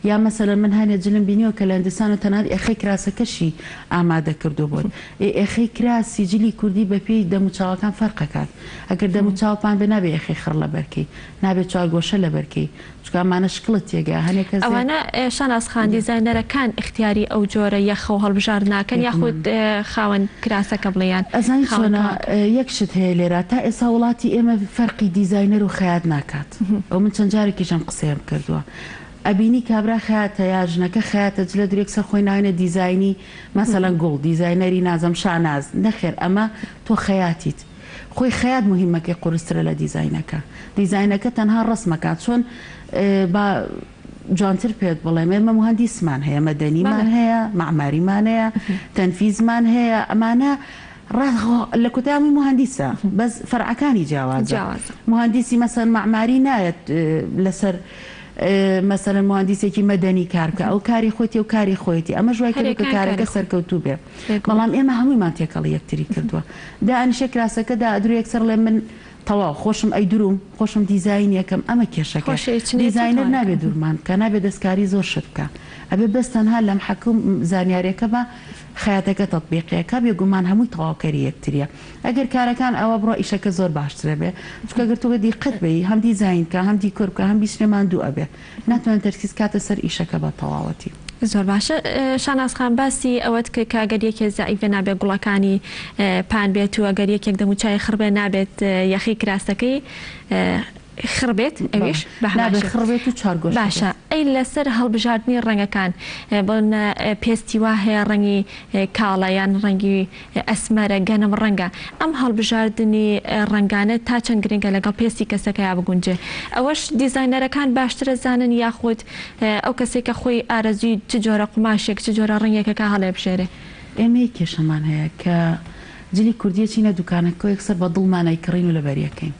یا مەسەلەن من هەنێ جلم بینیوە کە لە هندستان و تەنانەت ئێخەی کراسەکەشی ئامادە کردوە بۆت ئێ ئێخەی کراسی جلی کوردی بە پێی دەم و چاوەکان فەرق ئەکات ئەگەر دەم و چاو پان بێ نابێ ئێخەی خڕ لەبەر کەی نابێ چوارگۆشە لەبەر کەی چونکە ئەمانە شکڵت تێگا هەنێ کەسێک. ئەوانە شاناز خان دیزاینەرەکان ئیختیاری ئەو جۆرە یەخە و هەڵبژارد ناکەن یاخود خاوەن کراسەکە بڵێ یان ئەزانی خاوەن چۆنە کەواکە؟ یەک شت هەیە لێرە تا ئێستا وڵاتی ئێمە فەرقی دیزاینەر و خەیات ناکات ئەو من چەند جارێکیش ئەم قسەیەم کردووە ئەبینی کابرا خەیاتە یا ژنەکە خەیاتە جلە درێک سەر خۆی ناوێنێ دیزاینی مەسەلەن گوڵ دیزاینەری نازم شاناز نەخێر ئەمە تۆ خەیاتیت خۆی خەیات موهیمەکەی قورسترە لە دیزاینەکە دیزاینەکە تەنها ڕەسمەکە چۆن با جوانتر پێت بڵێم ئێمە موهەندیسمان هەیە مەدەنیمان هەیە مەعماریمان هەیە تەنفیزمان هەیە ئەمانە لە کۆتایی هەمووی موهەندیسە بەس فەرعەکانی جیاوازە موهەندیسی مەسەن مەعماری نایەت لەسەر مەسەلەن موهەندیسێکی مەدەنی کار بکە ئەو کاری خۆیەتی ئەو کاری خۆیەتی ئەمەش وای کردووە کە کارەکە سەرکەوتوو بێ بەڵام ئێمە هەموویمان تێکەڵی یەکتری کردووە دائەنیشێ کراسەکە دائەدرێ یەکسەر ڵێ من تەواو خۆشم ئەیدروم خۆشم دیزاین یەکەم ئەمە کێشەکە دیزاینەر نابێ دوورمان بکا نابێ دەستکاری زۆر شت بکا ئەبێ بەس تەنها لەمحەکە و زانیاریەکە بە خەیاتەکە تەتبیقیەکە بێگومان هەمووی تەواوکەری یەکتریە ئەگەر کارەکان ئاوا بڕوا ئیشەکە زۆر باشترە بێ چونکە گەر تۆ دیقەت بەی هەم دیزاین بکا هەم دیکۆر بکا هەم بیچنێ ماندوو ئەبێ ناتوانێ تەرکیز کاتە سەر ئیشەکە بە تەواوەتی. زۆر باشە شاناز خان باسی ئەوەت کرد کە گەر یەکێ زەعیفە نابێت گوڵەکانی پان بێت و گەر یەکێک دەموچاوی خڕ بێت نابێت یەخەی کراسەکەی خڕ بێت ئەویش بە هەمان نابێت شێوە خڕ بێت و چوارگۆشە باشە بێت. ئەی لەسەر هەڵبژاردنی ڕەنگەکان بۆنە پێستی وا هەیە ڕەنگی کاڵە یان ڕەنگی ئەسمەرە گەنم ڕەنگە ئەم هەڵبژاردنی ڕەنگانە تا چەند گرنگە لەگەڵ پێستی کەسەکەیا بگونجێ ئەوەش دیزاینەرەکان باشترە زانن یاخود ئەو کەسەی کە خۆی ئارەزووی چ جۆرە قوماشێک چ جۆرە ڕەنگێکەکە هەڵێبژێرێ؟ ئێمە یەک کێشەمان هەیە کە جلی کوردی ئەچینە دوکانەکەوە یەکسەر بە دڵمان ئەیکڕین و لەبەری ئەکەین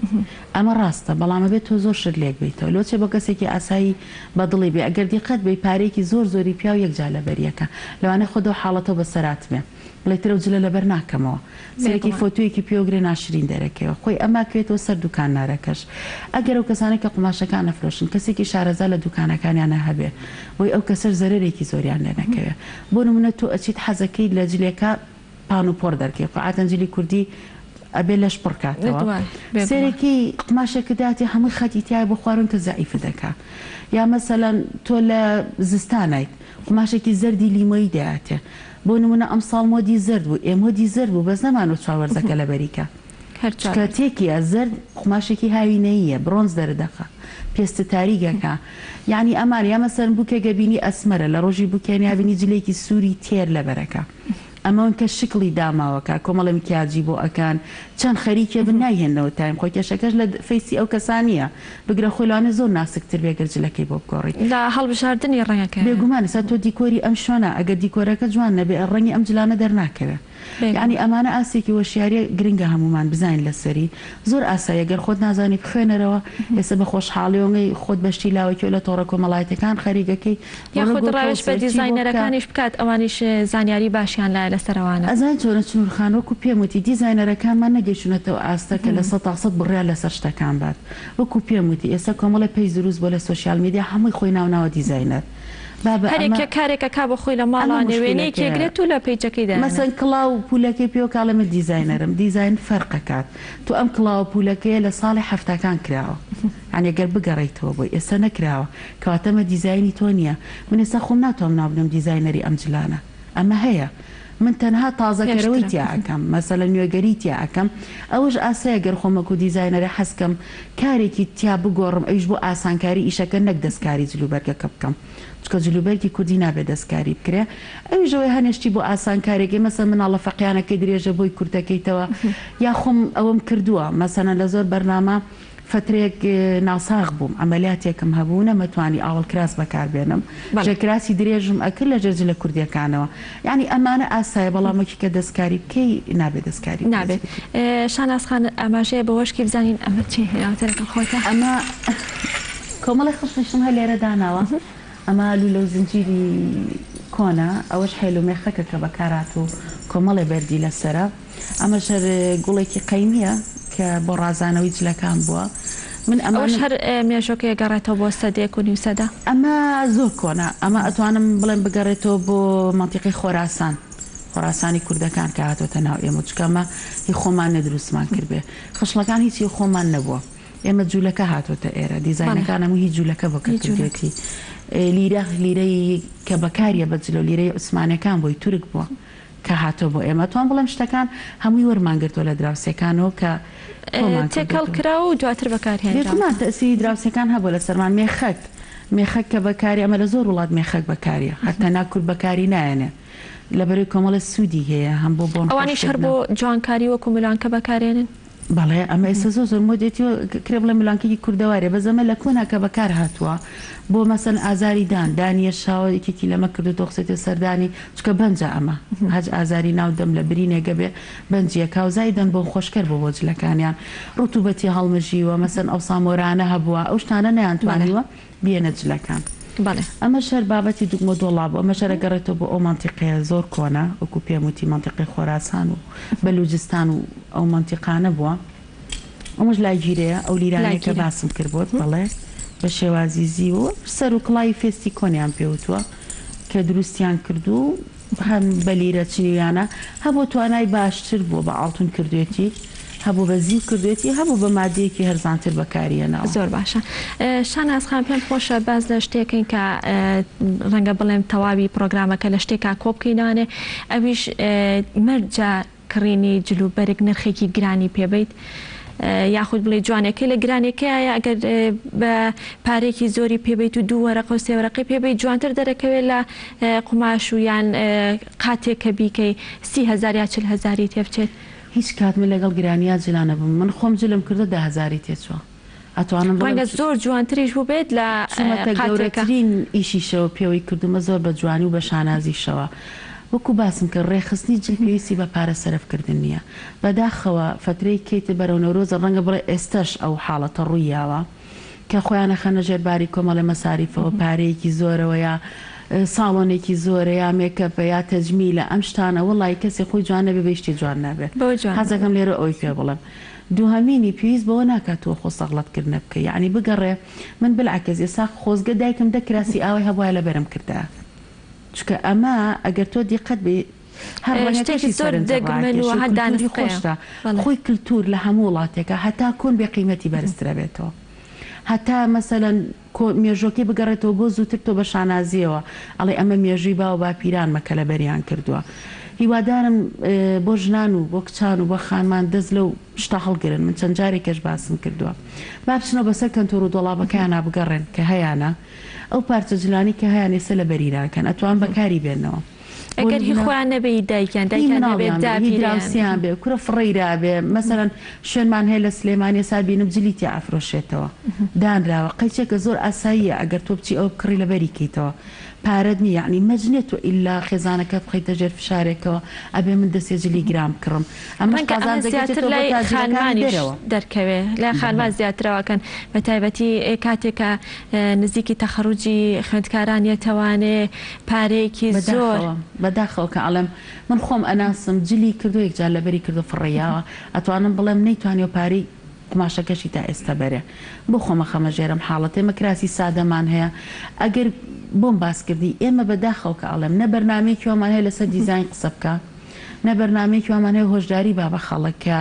ئەمە ڕاستە بەڵام ئەبێت تۆ زۆر شت لێک بەیتەوە لۆچێ بۆ کەسێکی ئاسایی بە دڵی بێ ئەگەر دیقەت بەی پارەیەکی زۆر زۆری پیاو یەکجار لەبەری ئەکا لەوانەیە خۆت ئەو حاڵەتەو بەسەراتبێ بڵێ تر ئەو جلە لەبەر ناکەمەوە سەرێکی فۆتۆیەکی پێوەگرێ ناشرین دەرەکەوێ خۆی ئەما کوێتەوە سەر دوکانارەکەش ئەگەر ئەو کەسانەی کە قوماشەکان ئەفرۆشن کەسێکی شارەزا لە دوکانەکانیانا هەبێ بۆی ئەو کەسەش زەرەرێکی زۆریان لێ نەکەوێ بۆ نمونە تۆ ئەچیت حەزەکەیت لە جلێکا پان و پۆڕ دەرکەی خۆ عادەتەن جلی کوردی ئەبێ لەش پڕ کاتەوە سەیرەکی قوماشێکت داتێ هەمووی خەتی تیایە بۆ خواروون کە زەعیفت دەکا یا مەسەلەن تۆ لە زستانایت قوماشێکی زەردی لیمۆیی دەیاتێ بۆ نمونە ئەمساڵ مۆدی زەرد بوو ئێ مۆدی زەرد بوو بەس نەمانوت چوار وەرزەکە لەبەری کە. چونکە تێکیە زەرد قوماشێکی هاوینەییە برۆنز دەردەخا پێستت تاریک ئەکا یانی ئەمان یا مەسەلەن بوکێک ئەبینی ئەسمەرە لە ڕۆژی بوکێنیا بینی جلێکی سوری تێر لەبەرەکا ئەمەون کە شکڵی داماوەکە کۆمەڵێ مکیاجی بۆ ئەکەن چەند خەریکێ بن نایهێننەوە تایم خۆی کێشەکەش لە فەیسی ئەو کەسا نیە بگرە خۆی لەوانەیە زۆر ناسکتر بێ گەر جلەکەی بۆ بگۆڕی. لە هەڵبژاردنی ڕەنگەکەیان. بێگومان ئێستا تۆ دیکۆری ئەم شوێنە ئەگەر دیکۆرەکە جوان نەبێ ڕەنگی ئەم جلانە دەرناکەوێ. یەعنی ئەمانە ئاستێکی هۆشیاریە گرنگە هەموومان بزانین لەسەری زۆر ئاساییە گەر خۆت نازانی بخوێنەرەوە ئێستا بە خۆشحاڵیەوەی خۆت بە شتی لاوەکیەوە لە تۆڕە کۆمەڵایەتیەکان خەریکەکەی بڕۆ یاخود گوگڵ ڕاوێژ بە سێرچی بۆ بکە. دیزاینەرەکانیش بکات ئەوانیش زانیاری باشیان لایە لەسەر ئەوانە. ئەزانی چۆنە چنور خان وەکو پێم وتی دیزاینەرەکانمان نەگەیشتونەتە ئەو ئاستە کە 100% بڕیار لەسەر شتەکان بات وەکو پێم وتی ئێستا کۆمەڵێ page دروست بوە لە social media هەمووی خۆی ناوناوە دیزاینەر بابە هەر ئەمە یەکێک کارێک ئەکا بۆ خۆی لە ئەمە ماڵەوە وێنەیەکی موشکیلەکەیە. ئەگرێت و لە page ەکەی دایەنێت. مەسەن کڵاو پولەکەی پێوە کە ئەڵێ من دیزاینەرم دیزاین فەرق ئەکات تۆ ئەم کڵاوە پولەکەیە لە ساڵی حەفتاکان کراوە یانی گەر بگەڕێیتەوە بۆی ئێستا نەکراوە کەواتە ئەمە دیزاینی تۆ نییە من ئێستا خۆم ناتوانم ناو بنێم دیزاینەری ئەم جلانە ئەمە هەیە من تەنها تازەکەرەوەی پێشترە. تیا ئەکەم مەسەلەن نوێگەری تیا ئەکەم ئەوەش ئاسایە گەر خۆم وەکو دیزاینەرێ حەز کەم کارێکی تیا بگۆڕم ئەویش بۆ ئاسانکاری ئیشەکە نەک دەستکاری جلوبەرگەکە بکەم چونکە جلوبەرگی کوردی نابێ دەستکاری بکرێ ئەویش ئەوەی هەنێ شتی بۆ ئاسانکاریەکەی مەسەلەن مناڵە فەقیانەکەی درێژە بۆی کورتەکەیتەوە یا خۆم ئەوەم کردووە مەسەلەن لە زۆر بەرنامە فەترەیەک ناساغ بووم عەمەلیاتێکم هەبوو نەمەتوانی ئاوەڵ کراس بەکار بێنم ژێر کراسی درێژم ئەکرد لە ژێر جلە کوردیەکانەوە یانی ئەمانە ئاسایە بەڵام وەکی کە دەستکاری بکەی نابێ دەستکاری بکەی نابێت شاناز خان ئاماژەیە بەوەش کی بزانین ئەمە چی هێناوەتە لەگەڵ خۆتا؟ ئەمە کۆمەڵێک خشڵیشم هەر لێرە داناوە ئەمە لولە و زنجیری کۆنە ئەوەش حێل و مێخەکە کە بەکارهاتوو کۆمەڵێ بەردی لەسەرە. ئەمەش هەر گوڵێکی قەیمیە کە بۆ ڕازانەوەی جلەکان بووە. من ئەوەش ئەمانەم. هەر مێژوەکەی ئەگەڕێتەوە بۆ سەدەیەک و نیو سەدە؟ ئەمە زۆر کۆنە. ئەمە ئەتوانم بڵێم بگەڕێتەوە بۆ مەنتیقەی خۆراسان، خۆراسانی کوردەکان کە هاتۆتە ناو ئێمە، چونکە ئەمە هی خۆمان نیە دروستمان کردبێ. خشڵەکان هیچ هی خۆمان نەبووە. ئێمە جولەکە هاتۆتە ئێرە، دیزاینەکان هەموو هی جولەکە بووە کە کردوێتی. لیرە، لیرەی کە بەکاریە بە جلە و لیرەی عوسمانیەکان بووە، هی تورک بووە. کە هاتووە بۆ ئێمە توان بڵێم شتەکان هەمووی وەرمان گرتووە لە دراوسێکانەوە کە کۆمان تێکەڵ کردۆتەوە. کراوە و دواتر بەکار هێنراوە. بێگومان تەئسیری دراوسێکان هەبووە لەسەرمان مێخەک مێخەک کە بەکاری ئەمە لە زۆر وڵات مێخەک بەکاریە هەر تەنها کورد بەکاری نایەنێ لەبەرەی کۆمەڵێ سوودی هەیە هەم بۆ بۆن ئەوانیش هەر خۆشکردنە. بۆ جوانکاری وەکوو ملوانکە بەکارێنن؟ بەڵێ ئەمە ئێستا زۆر زۆر مۆدێتی و کرێ بڵێ ملوانکەیەکی کوردەواریە بەس ئەمە لە کۆنا کە بەکار هاتووە بۆ مەسەن ئازاری دان دانیە شاوە یەکێکی لەمە کردوتەوە خسێتە سەر دانی چونکە بەنجە ئەمە هەج ئازاری ناو دەم لە برینێگە بێ بەنجیە کاوزای دەم بۆن خۆشکەر بۆ بۆ جلەکانیان ڕتوبەتی هەڵمژیوە مەسەن ئەوسا مۆرانە هەبووە ئەو شتانە نەیانتوانیوە بیەنە جلەکان. بەڵێ. ئەمەش هەر بابەتی دوگمە دۆڵا بوو، ئەمەش هەر ئەگەڕێتەوە بۆ ئەو مەنتیقەیە زۆر کۆنە، وەکو پێم وتی مەنتیقەی خۆراسان و بەلوجستان و ئەو مەنتیقانە بووە. ئەمەش لاگیرەیە، ئەو لیرانەیە کە لاگیرە. باسم کرد بۆت، بەڵێ بە شێوازی زیو و سەر و کڵاوی فێستی کۆنیان پێ وتووە کە دروستیان کردوو هەم بە لیرە چنیویانە، هەبووە توانای باشتر بووە بە ئاڵتون کردوێتی، هەبوو بە زیو کردوێتی، هەبوو بە مادەیەکی هەرزانتر بەکاری هێناوە. زۆر باشە شاناز خان پێم خۆشە باس لە شتێکەین کە ڕەنگە بڵێم تەواوی پڕۆگرامەکە لە شتێکا کۆ بکەینەوانێ ئەویش مەرجە کڕینی جل و بەرگ نرخێکی گرانی پێ بەیت یاخود بڵێی جوانێکەی لە گرانێکەیە ئەگەر بە پارێکی زۆری پێ بەیت و دوو وەرەقە و سێ وەرەقەی پێ بەیت جوانتر دەرەکەوێت لە قوماش و یان قاتێک کە بیکەی 30هزار یا 40 هەزاری تێ بچێت. هیچ کات من لەگەڵ گرانیا جلا نەبووم من خۆم جلم کردوە دە هەزاری تێچوە ئەتوانم بڵێم ڕەنگە زۆر جوانتریش بووبێت لە چومەتە قاتێکە. گەورەترین ئیشیشەوە پێوەی کردومە زۆر بە جوانی و بە شانازیشەوە وەکو باسم کرد ڕێکخستنی جل پێویستی بە پارە سەرف کردن نیە بەداخەوە فەترەی کەیتە بەرەو نەورۆزە ڕەنگە بڵێ ئێستەش ئەو حاڵەتە ڕووی یاوە کە خۆیان ئەخەنە ژێر باری کۆمەڵێ مەساریفەوە پارەیەکی زۆرەوە یا ساڵۆنێکی زۆرە یا مێکەپە یا تەجمیلە ئەم شتانە وەڵایی کەسێ خۆی جوان نەبێ بە هیچ شتێ جوان نابێ بەوە جوان حەز نابێ. ئەکەم لێرە ئەوەی پێ بڵێم دووهەمینی پێویست بەوە ناکات تۆ خۆ سەغڵەت کردنە بکەی یەعنی بگەڕێ من بلعکس ئێستا خۆزگە دایکم دە کراسی ئاوای هەبوایە لەبەرم کردایە چونکە ئەمە ئەگەر تۆ دیقەت بەی هەر شتێکی ڕەنگەکەشی زۆر سەرنجت دەگمەن و ڕاکێشی و هەر کلتوری دانسقەیە خۆشتە بەڵێ. خۆی کلتور لە هەموو وڵاتێکا هەتا کۆن بێ قیمەتی بەرزترەبێتەوە هەتا مەسەلەن کۆ مێژوەکەی بگەڕێتەوە بۆ زووتر تۆ بە شانازیەوە ئەڵێی ئەمە مێژووی باو باپیرانمە کە لەبەریان کردووە. هیوادارم بۆ ژنان و بۆ کچان و بۆ خانمان دەست لەو شتە هەڵگرن من چەند جارێکەش باسم کردووە با بچنەوە بەسەر کەنتۆر و دۆڵابەکەیانا بگەڕێن کە هەیانە ئەو پارچە جلانەی کە هەیان ئێستا لەبەری ناکەن ئەتوان بەکاری بێننەوە بۆ ئەگەر هی نمونە خۆیان نەبێ هی دایکیان هی دایکیان نەبێ مناڵیان بێ هی داپیرەیان. دراوسێیان بێ کورە فڕێی رابێ مەسەلەن شوێنمان هەیە لە سلێمانی ئێستا بینم جلی تیا ئەفرۆشێتەوە دانراوە قەیچێکە زۆر ئاساییە ئەگەر تۆ بچی ئەوە بکڕی لەبەری کەیتەوە پارەت نیە یەعنی مەرج نیە تۆ ئیلا خێزانەکەت بخەیتە ژێر فشارێکەوە ئەبێ من دەسێ جلی گران بکڕم ئەمەش ڕەنگە ئەمە قازانجەکەی زیاتر چێتەوە بۆ لای تاجیرەکانی خانمانیش دەرەوە. دەرکەوێ لای خانمان بەڵێ. زیاتر ئەوەکەن بە تایبەتی کاتێک کە نزیکی تەخەروجی خوێندکاران یەتەوانێ پارەیەکی زۆر. بەداخەوە بەداخەوە کە ئەڵێم من خۆم ئەناسم جلی کردوە یەکجار لەبەری کردوە فڕێی یاوە ئەتوانم بڵێم نەیتوانیوە پارەی قوماشەکەشی تا ئێستا بەرێ بۆ خۆم ئەخەمە ژێر ئەم حاڵەتە ئێمە کراسی سادەمان هەیە ئەگەر بۆم باس کردی ئێمە بە داخەوە کە ئەڵێم نە بەرنامەیەکی وامان هەیە لەسەر دیزاین قسە بکا نە بەرنامەیەکی وامان هەیە هۆشداری با بە خەڵک کە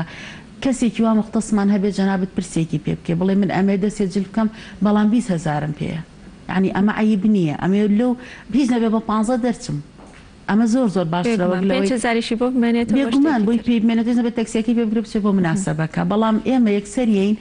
کەسێکی وا موختەسمان هەبێ جەنابت پرسێکی پێ بکەی بڵێ من ئەمەوێ دەسێ جل بکەم بەڵام 20 هەزارم پێیە یانی ئەمە عەیب نییە ئەمەوێ لەو هیچ نەبێ بە پانزە دەرچم ئەمە زۆر زۆر باشترە بێگومان وەک لەوەی 5000یشی بۆ بمێنێتەوە بۆ بێگومان شتێکی بۆی تر. پێی بمێنێتەوە هیچ نەبێت تەکسیەکەی پێ بگرێ بچێ بۆ مناسەبەکە بەڵام ئێمە یەکسەر یەین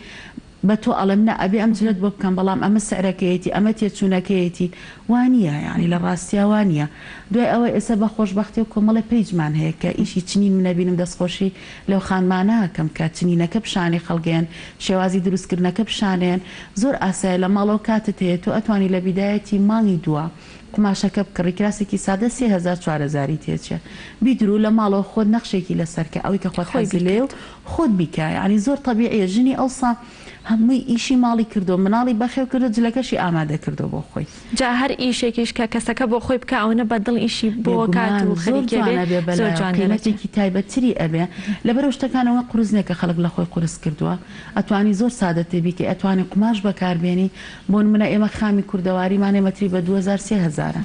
بە تۆ ئەڵێم نا ئەبێ ئەم جلەت بۆ بکەم بەڵام ئەمە سعرەکەیەتی ئەمە تێچوونەکەیەتی وا نییە یانی لە ڕاستیا وا نییە دوای ئەوە ئێستا بە خۆشبەختیەوە کۆمەڵێ پەیجمان هەیە کە ئیشی چنین من ئەبینم دەستخۆشی لەو خانمانە ئەکەم کە چنینەکە پیشانی خەڵگێن شێوازی دروستکردنەکە پیشانێن زۆر ئاسایە لە ماڵەوە کاتت هەیە تۆ ئەتوانی لە بیدایەتی مانگی دووە قوماشەکە بکڕی کراسێکی سادە 3000 4000ی تێچێ بیدرو لە ماڵەوە خۆت نەخشێکی لەسەر کە ئەوەی کە خۆت خۆی حەزی لێیە و بیکات. خۆت بیکە یانی زۆر تەبیعیە ژنی ئەوسا هەمووی ئیشی ماڵی کردوە مناڵی بەخێو کردوە جلەکەشی ئامادە کردوە بۆ خۆی. جا هەر ئیشێکیش کە کەسەکە بۆ خۆی بکا ئەوەنە بە دڵ ئیشی بۆ کات بێگومان و زۆر خەریکی جوان ئەبێ ئەبێ زۆر بەلایەوە جوان دەرەچێ. قیمەتێکی تایبەتتری ئەبێ لەبەرئەوە شتەکان ئەوەنە قورس نیە کە خەڵک لە خۆی قورس کردوە ئەتوانی زۆر سادەتر بیکەی ئەتوانی قوماش بەکار بێنی بۆنمونە ئێمە خامی کوردەواریمان هەیە مەتری بە 2000 3000 ە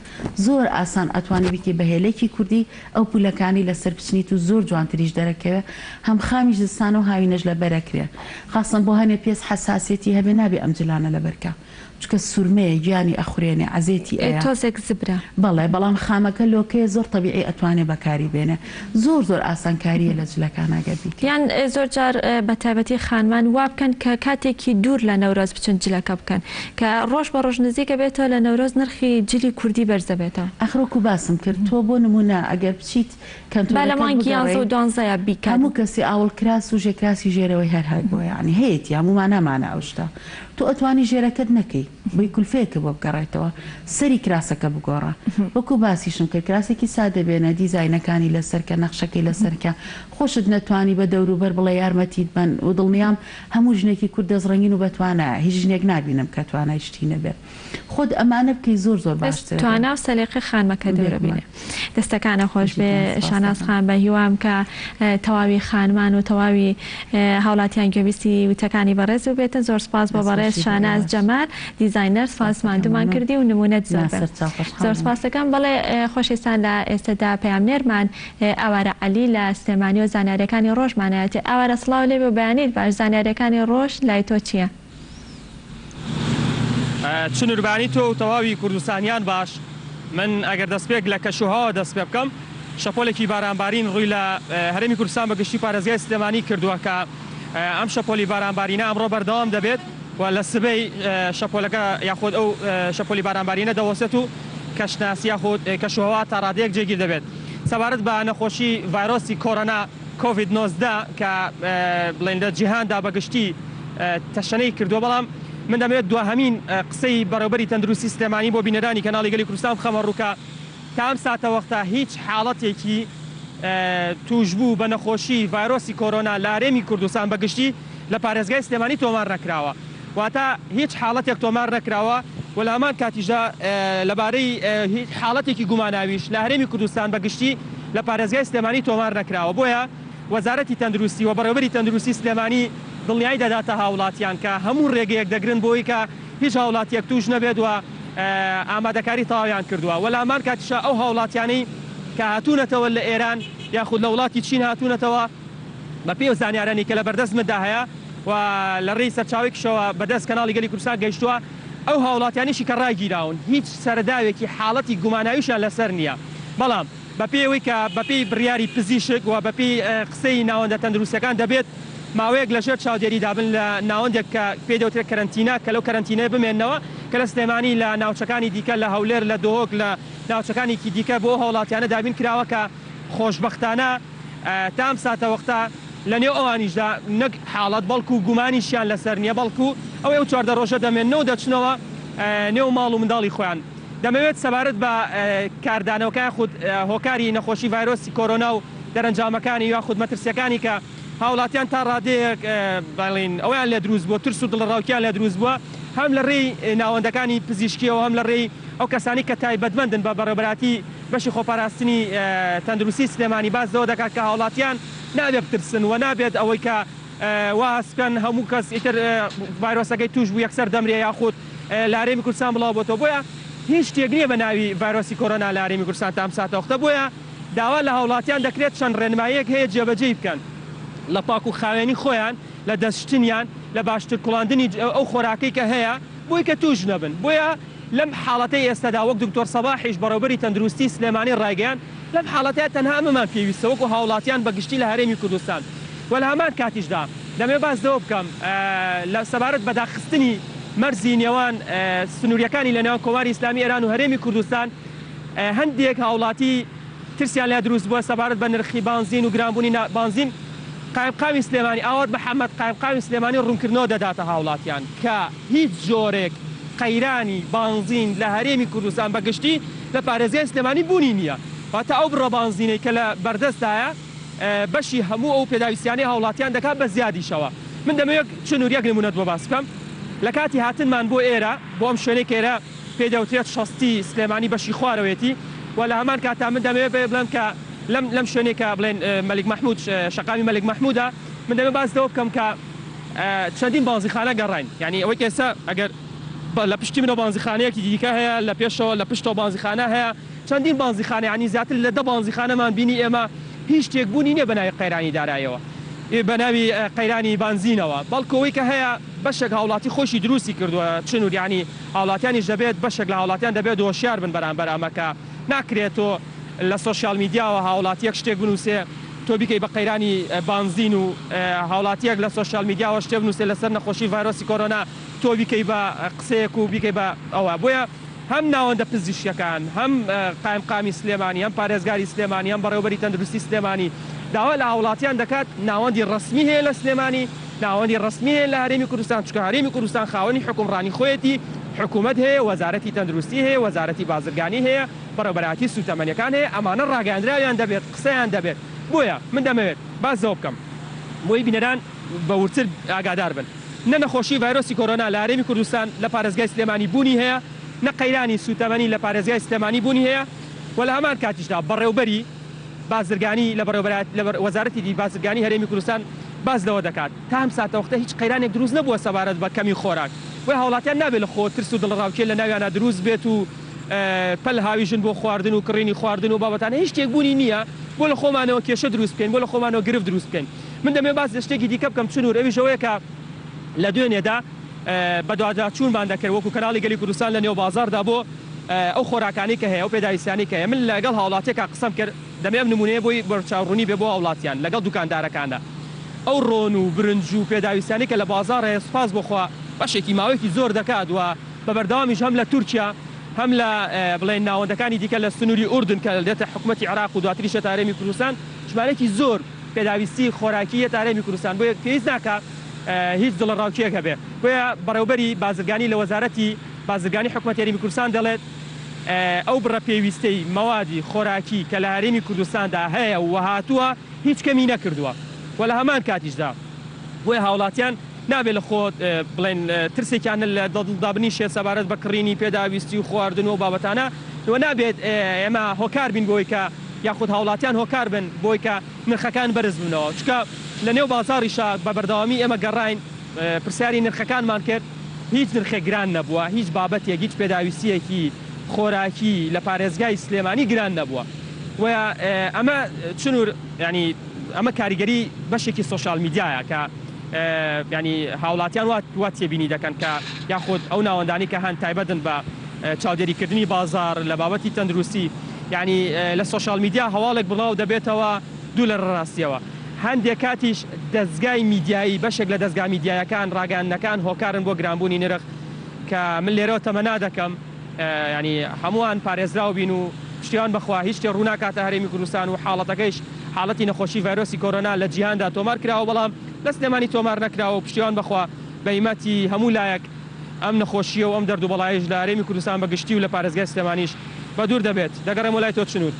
زۆر ئاسان ئەتوانی بیکەی بە هێلێکی کوردی ئەو پولەکانی لەسەر بچنیت و زۆر جوانتریش دەرەکەوێ هەم خامیش زستانە و هاوینەش لەبەر ئەکرێ خاسەن بۆ هەنێ پێست حەساسیەتی هەبێ نابێ ئەم جلانە لەبەر کا چونکە سورمەیە گیانی ئەخورێنێ عەزێتی ئەیا. تۆزێک زبرە. بەڵێ بەڵام خامەکە لۆکەیە زۆر تەبیعی ئەتوانێ بەکاری بێنێ زۆر زۆر ئاسانکاریە لە جلەکانا گەر بیکەی. یان زۆر جار بە تایبەتی خانمان وا بکەن کە کاتێکی دوور لە نەورۆز بچن جلەکە بکەن کە ڕۆژ بە ڕۆژ نزیک ئەبێتەوە لە نەورۆز نرخی جلی کوردی بەرز دەبێتەوە. ئاخر وەکو باسم کرد تۆ بۆ نمونە ئەگەر بچیت با لە کەنتۆرەکەت مانگی یانزە بگەڕێی و دوانزەیا بیکات. هەموو کەسێ ئاوڵ کراس و ژێکراسی ژێرەوەی هەر هەبووە یانی هەیەتی هەموومان هەمانە ئەو شتە تۆ ئەتوانی ژێرەکەت نەکەی بۆی کولفەیەکە بۆ بگەڕێتەوە سەری کراسەکە بگۆڕە وەکو باسیشم کرد کراسێکی سادە بێنە دیزاینەکانی لەسەر کە نەخشەکەی لەسەر کە خۆشت نەتوانی بە دەوروبەر بڵێ یارمەتیت بەن و دڵنیام هەموو ژنێکی کورد دەستڕەنگین و بەتوانایە هیچ ژنێک نابینم کە توانای شتی نەبێ خۆت ئەمانە بکەی زۆر زۆر بەس باشترە بێ. توانا و سەلیقەی خانمەکە دەورە بێگومان. بینێ. دەستەکانە خۆش بێ بژیت سپاس شاناز دەکەم. خان بە هیوام کە تەواوی خانمان و تەواوی هاوڵاتیان گوێبیستی وتەکانی بەڕێز بووبێتن زۆر سپاس بۆ دەست بەڕێز خۆشی بۆ شاناز ئێوەش. جەمال دیزاینەر سپاس سپاس دەکەم ماندوومان مەمنون. کردی و نموونەت زۆر نا بێ سەرچاو زۆر خۆشحاڵ بووم. سپاس دەکەم بەڵێ خۆشەویستان لە ئێستەدا پەیامنێرمان ئاوارە عەلی لە سلێمانی و زانیاریەکانی ڕۆژمان ئەیاتێ ئاوارە سڵاو لێبێ و بەیانیت باش زانیاریەکانی ڕۆژ لای تۆ چیە؟ چنوربانی تۆ و تەواوی کوردستانیان باش من ئەگەر دەستپێک لە کەشوهەوا دەست پێ بکەم شەپۆلێکی بارانبارین ڕووی لە هەرێمی کوردستان بە گشتی پارێزگای سلێمانی کردووە کە ئەم شەپۆلی بارانبارینە ئەمڕۆ بەردەوام دەبێت و لە سبەی شەپۆلەکە یاخود ئەو شەپۆلی بارانبارینە دەوەستێت و کەشناسی یاخود کەشوهەوا تا ڕادەیەک جێگیر دەبێت. سەبارەت بە نەخۆشی ڤایرۆسی کۆرۆنا، کۆڤید 19، کە بڵێن لە جیهاندا بە گشتی تەشەنەی کردووە، بەڵام من دەمەوێت دواهەمین قسەی بەڕێوبەری تەندروستی سلێمانی بۆ بینەرانی کەناڵی گەلی کوردستان بخەمە ڕوو کە تا ئەم ساتەوەختە هیچ حاڵەتێکی تووشبوو بە نەخۆشی ڤایرۆسی کۆرۆنا لە هەرێمی کوردستان بە گشتی لە پارێزگای سلێمانی تۆمار نەکراوە. واتە هیچ حاڵەتێک تۆمار نەکراوە و لە هەمان کاتیشدا لەبارەی هیچ حاڵەتێکی گوماناویش لە هەرێمی کوردستان بە گشتی لە پارێزگای سلێمانی تۆمار نەکراوە. بۆیە وەزارەتی تەندروستی و بەڕێوەبەری تەندروستی سلێمانی دڵنیایی دەداتە هاوڵاتیان کە هەموو رێگەیەک دەگرن بۆ ئەوەی کە هیچ هاوڵاتیەک توش نەبێت و ئامادەکاری تەواویان کردووە و لە هەمان کاتیشا ئەو هاوڵاتیانەی کە هاتوونەتەوە لە ئێران یاخود لە وڵاتی چین هاتوونەتەوە بەپێی ئەو زانیارانەی کە لەبەردەست مندا هەیە و لە ڕێی سەرچاوەیەکیشەوە بەدەست کەناڵی گەلی کوردستان گەیشتووە، ئەو هاوڵاتیانەیشی کە ڕاگیراون هیچ سەرەداوێکی حاڵەتی گوماناویشیان لەسەر نییە، بەڵام. بەپێی ئەوەی کە بەپێی بڕیاری پزیشک و بەپێی قسەی ناوەندە تەندروستیەکان دەبێت ماوەیەک لەژێر چاودێریدا بن لە ناوەندێک کە پێی دەوترێت کەرەنتینە کە لەو کەرەنتینەیە بمێننەوە کە لە سلێمانی لە ناوچەکانی دیکە لە هەولێر لە دهۆک لە ناوچەکانێکی دیکە بۆ ئەو هاوڵاتیانە دابین کراوە کە خۆشبەختانە تا ئەم ساتەوەختە لە نێو ئەوانیشدا نەک حاڵەت بەڵکو گومانیشیان لەسەر نییە بەڵکو ئەوەی ئەو 14 ڕۆژە دەمێننەوە دەچنەوە نێو ماڵ و منداڵی خۆیان. دەمەوێت سەبارەت بە کاردانەوەکە یاخود هۆکاری نەخۆشی ڤایرۆسی کۆرۆنا و دەرەنجامەکانی یاخود مەترسیەکانی کە هاوڵاتیان تا ڕادەیەک بڵێین ئەوەیان لێ دروست بووە ترس و دڵەڕاوکیان لێ دروست بووە هەم لە ڕێی ناوەندەکانی پزیشکیەوە هەم لە ڕێی ئەو کەسانی کە تایبەتمەندن بە بەڕێوەبەرایەتی بەشی خۆپاراستنی تەندروستی سلێمانی باس لەوە دەکات کە هاوڵاتیان نابێت بترسن و نابێت ئەوەی کە وا هەست بکەن هەموو کەس ئیتر ڤایرۆسەکەی توش بوو یەکسەر دەمرێ یاخود لە هەرێمی کوردستان بڵاو بۆتەوە بۆیە هیچ شتێک نییە بە ناوی ڤایرۆسی کۆرۆنا لە هەرێمی کوردستان تا ئەم ساتەوەختە بۆیە داوا لە هاوڵاتیان دەکرێت چەند ڕێنماییەک هەیە جێبەجێی بکەن لە پاک و خاوێنی خۆیان لە دەستشتنیان لە باشتر کوڵاندنی ئەو خۆراکەی کە هەیە بۆی کە توش نەبن بۆیە لەم حاڵەتەی ئێستادا وەک دکتۆر سەباحیش بەڕێوبەری تەندروستی سلێمانی ڕایگەیاند لەم حاڵەتەیا تەنها ئەمەمان پێویستە وەکو هاوڵاتیان بە گشتی لە هەرێمی کوردستان و لە هەمان کاتیشدا دەمەوێت باس لەوە بکەم لە سەبارەت بە داخستنی مەرزی نێوان سنووریەکانی لە نێوان کۆماری ئیسلامی ئێران و هەرێمی کوردستان هەندێک هاوڵاتی ترسیان لا دروست بووە سەبارەت بە نرخی بانزین و گرانبوونی بانزین قایمقامی سلێمانی ئاوات محەمەد قایمقامی سلێمانی ڕوونکردنەوە دەداتە هاوڵاتیان کە هیچ جۆرێک قەیرانی بانزین لە هەرێمی کوردستان بە گشتی لە پارێزگای سلێمانی بوونی نییە، واتە ئەو بڕە بانزینەی کە لە بەردەستدایە بەشی هەموو ئەو پێداویستیانەی هاوڵاتیان دەکات بە زیادیشەوە. من دەمەوێت چنور یەک نمونەت بۆ باس بکەم، لە کاتی هاتنمان بۆ ئێرە بۆ ئەم شوێنەی کە ئێرە پێی دەوترێت شەستی سلێمانی بەشی خوارەوەیەتی و لە هەمان کاتا من دەمەوێت بڵێم کە لەم لەم شوێنەی کە بڵێن مەلیک مەحمود شەقامی مەلیک مەحمودە من دەمەوێت باس لەوە بکەم کە چەندین بانزیخانە گەڕاین یانی ئەوەی کە ئێستا ئەگەر لە پشتی منەوە بانزیخانەیەکی دیکە هەیە لە پێشەوە لە پشتەوە بانزیخانە هەیە چەندین بانزیخانە یانی زیاتر لە دە بانزیخانەمان بینی ئێمە هیچ شتێک بوونی نییە بە ناوی قەیرانی دارایەوە بە ناوی قەیرانی بانزینەوە بەڵکو ئەوەی کە هەیە بەشێک هاوڵاتی خۆشی دروستی کردووە چنور یانی هاوڵاتیانیش دەبێت بەشێک لە هاوڵاتیان دەبێت هۆشیار بن بەرامبەر ئەمە کە ناکرێت تۆ لە سۆشیال میدیاوە هاوڵاتیەک شتێک بنووسێ تۆ بیکەی بە قەیرانی بانزین و هاوڵاتیەک لە سۆشیال میدیاوە شتێ بنووسێ لەسەر نەخۆشی ڤایرۆسی کۆرۆنا تۆ بیکەی بە قسەیەک و بیکەی بە ئەوە بۆیە هەم ناوەندە پزیشکیەکان هەم قایمقامی سلێمانی هەم پارێزگاری سلێمانی هەم بەڕێوەبەری تەندروستی سلێمانی داوا لە هاوڵاتیان دەکات ناوەندی ڕەسمی هەیە لە سلێمانی ناوەندی ڕەسمی هەیە لە هەرێمی کوردستان چونکە هەرێمی کوردستان خاوەنی حوکمڕانی خۆیەتی حکومەت هەیە وەزارەتی تەندروستی هەیە وەزارەتی بازرگانی هەیە بەڕێوەبەرایەتی سوتەمەنیەکان هەیە ئەمانە ڕاگەیاندراویان دەبێت قسەیان دەبێت بۆیە من دەمەوێت باس لەوە بکەم بۆی بینەران بە وردتر ئاگادار بن نە نەخۆشی ڤایرۆسی کۆرۆنا لە هەرێمی کوردستان لە پارێزگای سلێمانی بوونی هەیە نە قەیرانی سوتەمەنی لە پارێزگای سلێمانی بوونی هەیە و لە هەمان کاتیشدا بەڕێوبەری بازرگانی لە بەڕێوەبەرایەتی لە وەزارەتی بازرگانی هەرێمی کوردستان باس لەوە دەکات تا ئەم ساتەوەختە هیچ قەیرانێک دروست نەبووە سەبارەت بە کەمی خۆراک بۆیە هاوڵاتیان نابێت لە خۆ ترس و دڵەڕاوکێ لە ناویانا دروست بێت و پەل هاویژن بۆ خواردن و کڕینی خواردن و بابەتانە هیچ شتێک بوونی نییە بۆ لە خۆمانەوە کێشە دروست بکەین بۆ لە خۆمانەوە گرفت دروست بکەین من دەمەوێت باس لە شتێکی دیکە بکەم چنور ئەویش ئەوەیە کە لە دوێنێدا بەدواداچوونمان دەکرد وەکو کەناڵی گەلی کوردستان لە نێو بازاڕدا بۆ ئەو خۆراکانەی کە هەیە ئەو پێداویستیانەی کە هەیە من لەگەڵ هاوڵاتیەکا قسەم کرد دەمەوێت ئەم نمونەیە بۆی بەرچاوڕوونی بێ بۆ هاوڵاتیان لەگەڵ دوکاندارەکاندا ئەو ڕۆن و برنج و پێداویستیانەی کە لە بازاڕ هەیە سوپاس بۆ خوا بەشێکی ماوەیەکی زۆر دەکات و بە بەردەوامیش هەم لە تورکیا هەم لە بڵێن ناوەندەکانی دیکە لە سنووری ئوردن کە دێتە حکومەتی عێراق و دواتریش دێتە هەرێمی کوردستان ژمارەیەکی زۆر پێداویستی خۆراکی یەتە هەرێمی کوردستان بۆیە پێویست ناکا هیچ دڵەڕاوکێیەک هەبێ بۆیە بەڕێوبەری بازرگانی لە وەزارەتی بازرگانی حکومەتی هەرێمی کوردستان دەڵێت ئەو بڕە پێویستەی مەوادی خۆراکی کە لە هەرێمی کوردستاندا هەیە و هاتووە هیچ کەمی نەکردووە و لە هەمان کاتیشدا بۆیە هاوڵاتیان نابێت لە خۆ بڵێن ترسێکیان لە دڵدا بنیشێت سەبارەت بە کڕینی پێداویستی و خواردن و بابەتانە و نابێت ئێمە هۆکار بین بۆی کە یاخود هاوڵاتیان هۆکار بن بۆی کە نرخەکان بەرز ببنەوە چونکە لە نێو بازاڕیشا بە بەردەوامی ئێمە گەڕاین پرسیاری نرخەکانمان کرد هیچ نرخێک گران نەبووە هیچ بابەتێک هیچ پێداویستییەکی خۆراکی لە پارێزگای سلێمانی گران نەبووە و ئەمە چنور یانی ئەمە کاریگەری بەشێکی سۆشیال میدیایە کە یانی هاوڵاتیان وا وا تێبینی دەکەن کە یاخود ئەو ناوەندانی کە هەن تایبەتن بە چاودێریکردنی بازاڕ لە بابەتی تەندروستی. یانی لە سۆشیال میدیا هەواڵێک بڵاو دەبێتەوە دوور لە ڕاستیەوە. هەندێک کاتیش دەزگای میدیایی، بەشێک لە دەزگا میدیایەکان، ڕاگەیاندنەکان هۆکارن بۆ گرانبوونی نرخ کە من لێرەوە تەمەنا دەکەم یانی هەمووان پارێزراو بین و پشتیوان بەخوا هیچ شتێ ڕووناکاتە هەرێمی کوردستان و حاڵەتەکەیش حاڵەتی نەخۆشی ڤایرۆسی کۆرۆنا لە جیهاندا تۆمار کراوە بەڵام لە سلێمانی تۆمار نەکراوە و پشتیوان بەخوا بە هیمەتی هەموو لایەک ئەم نەخۆشییە و ئەم دەرد و بەڵایەیش لە هەرێمی کوردستان بە گشتی و لە پارێزگای سلێمانیش بە دوور دەبێت. دەگەڕێمەوە لای تۆ چنوور.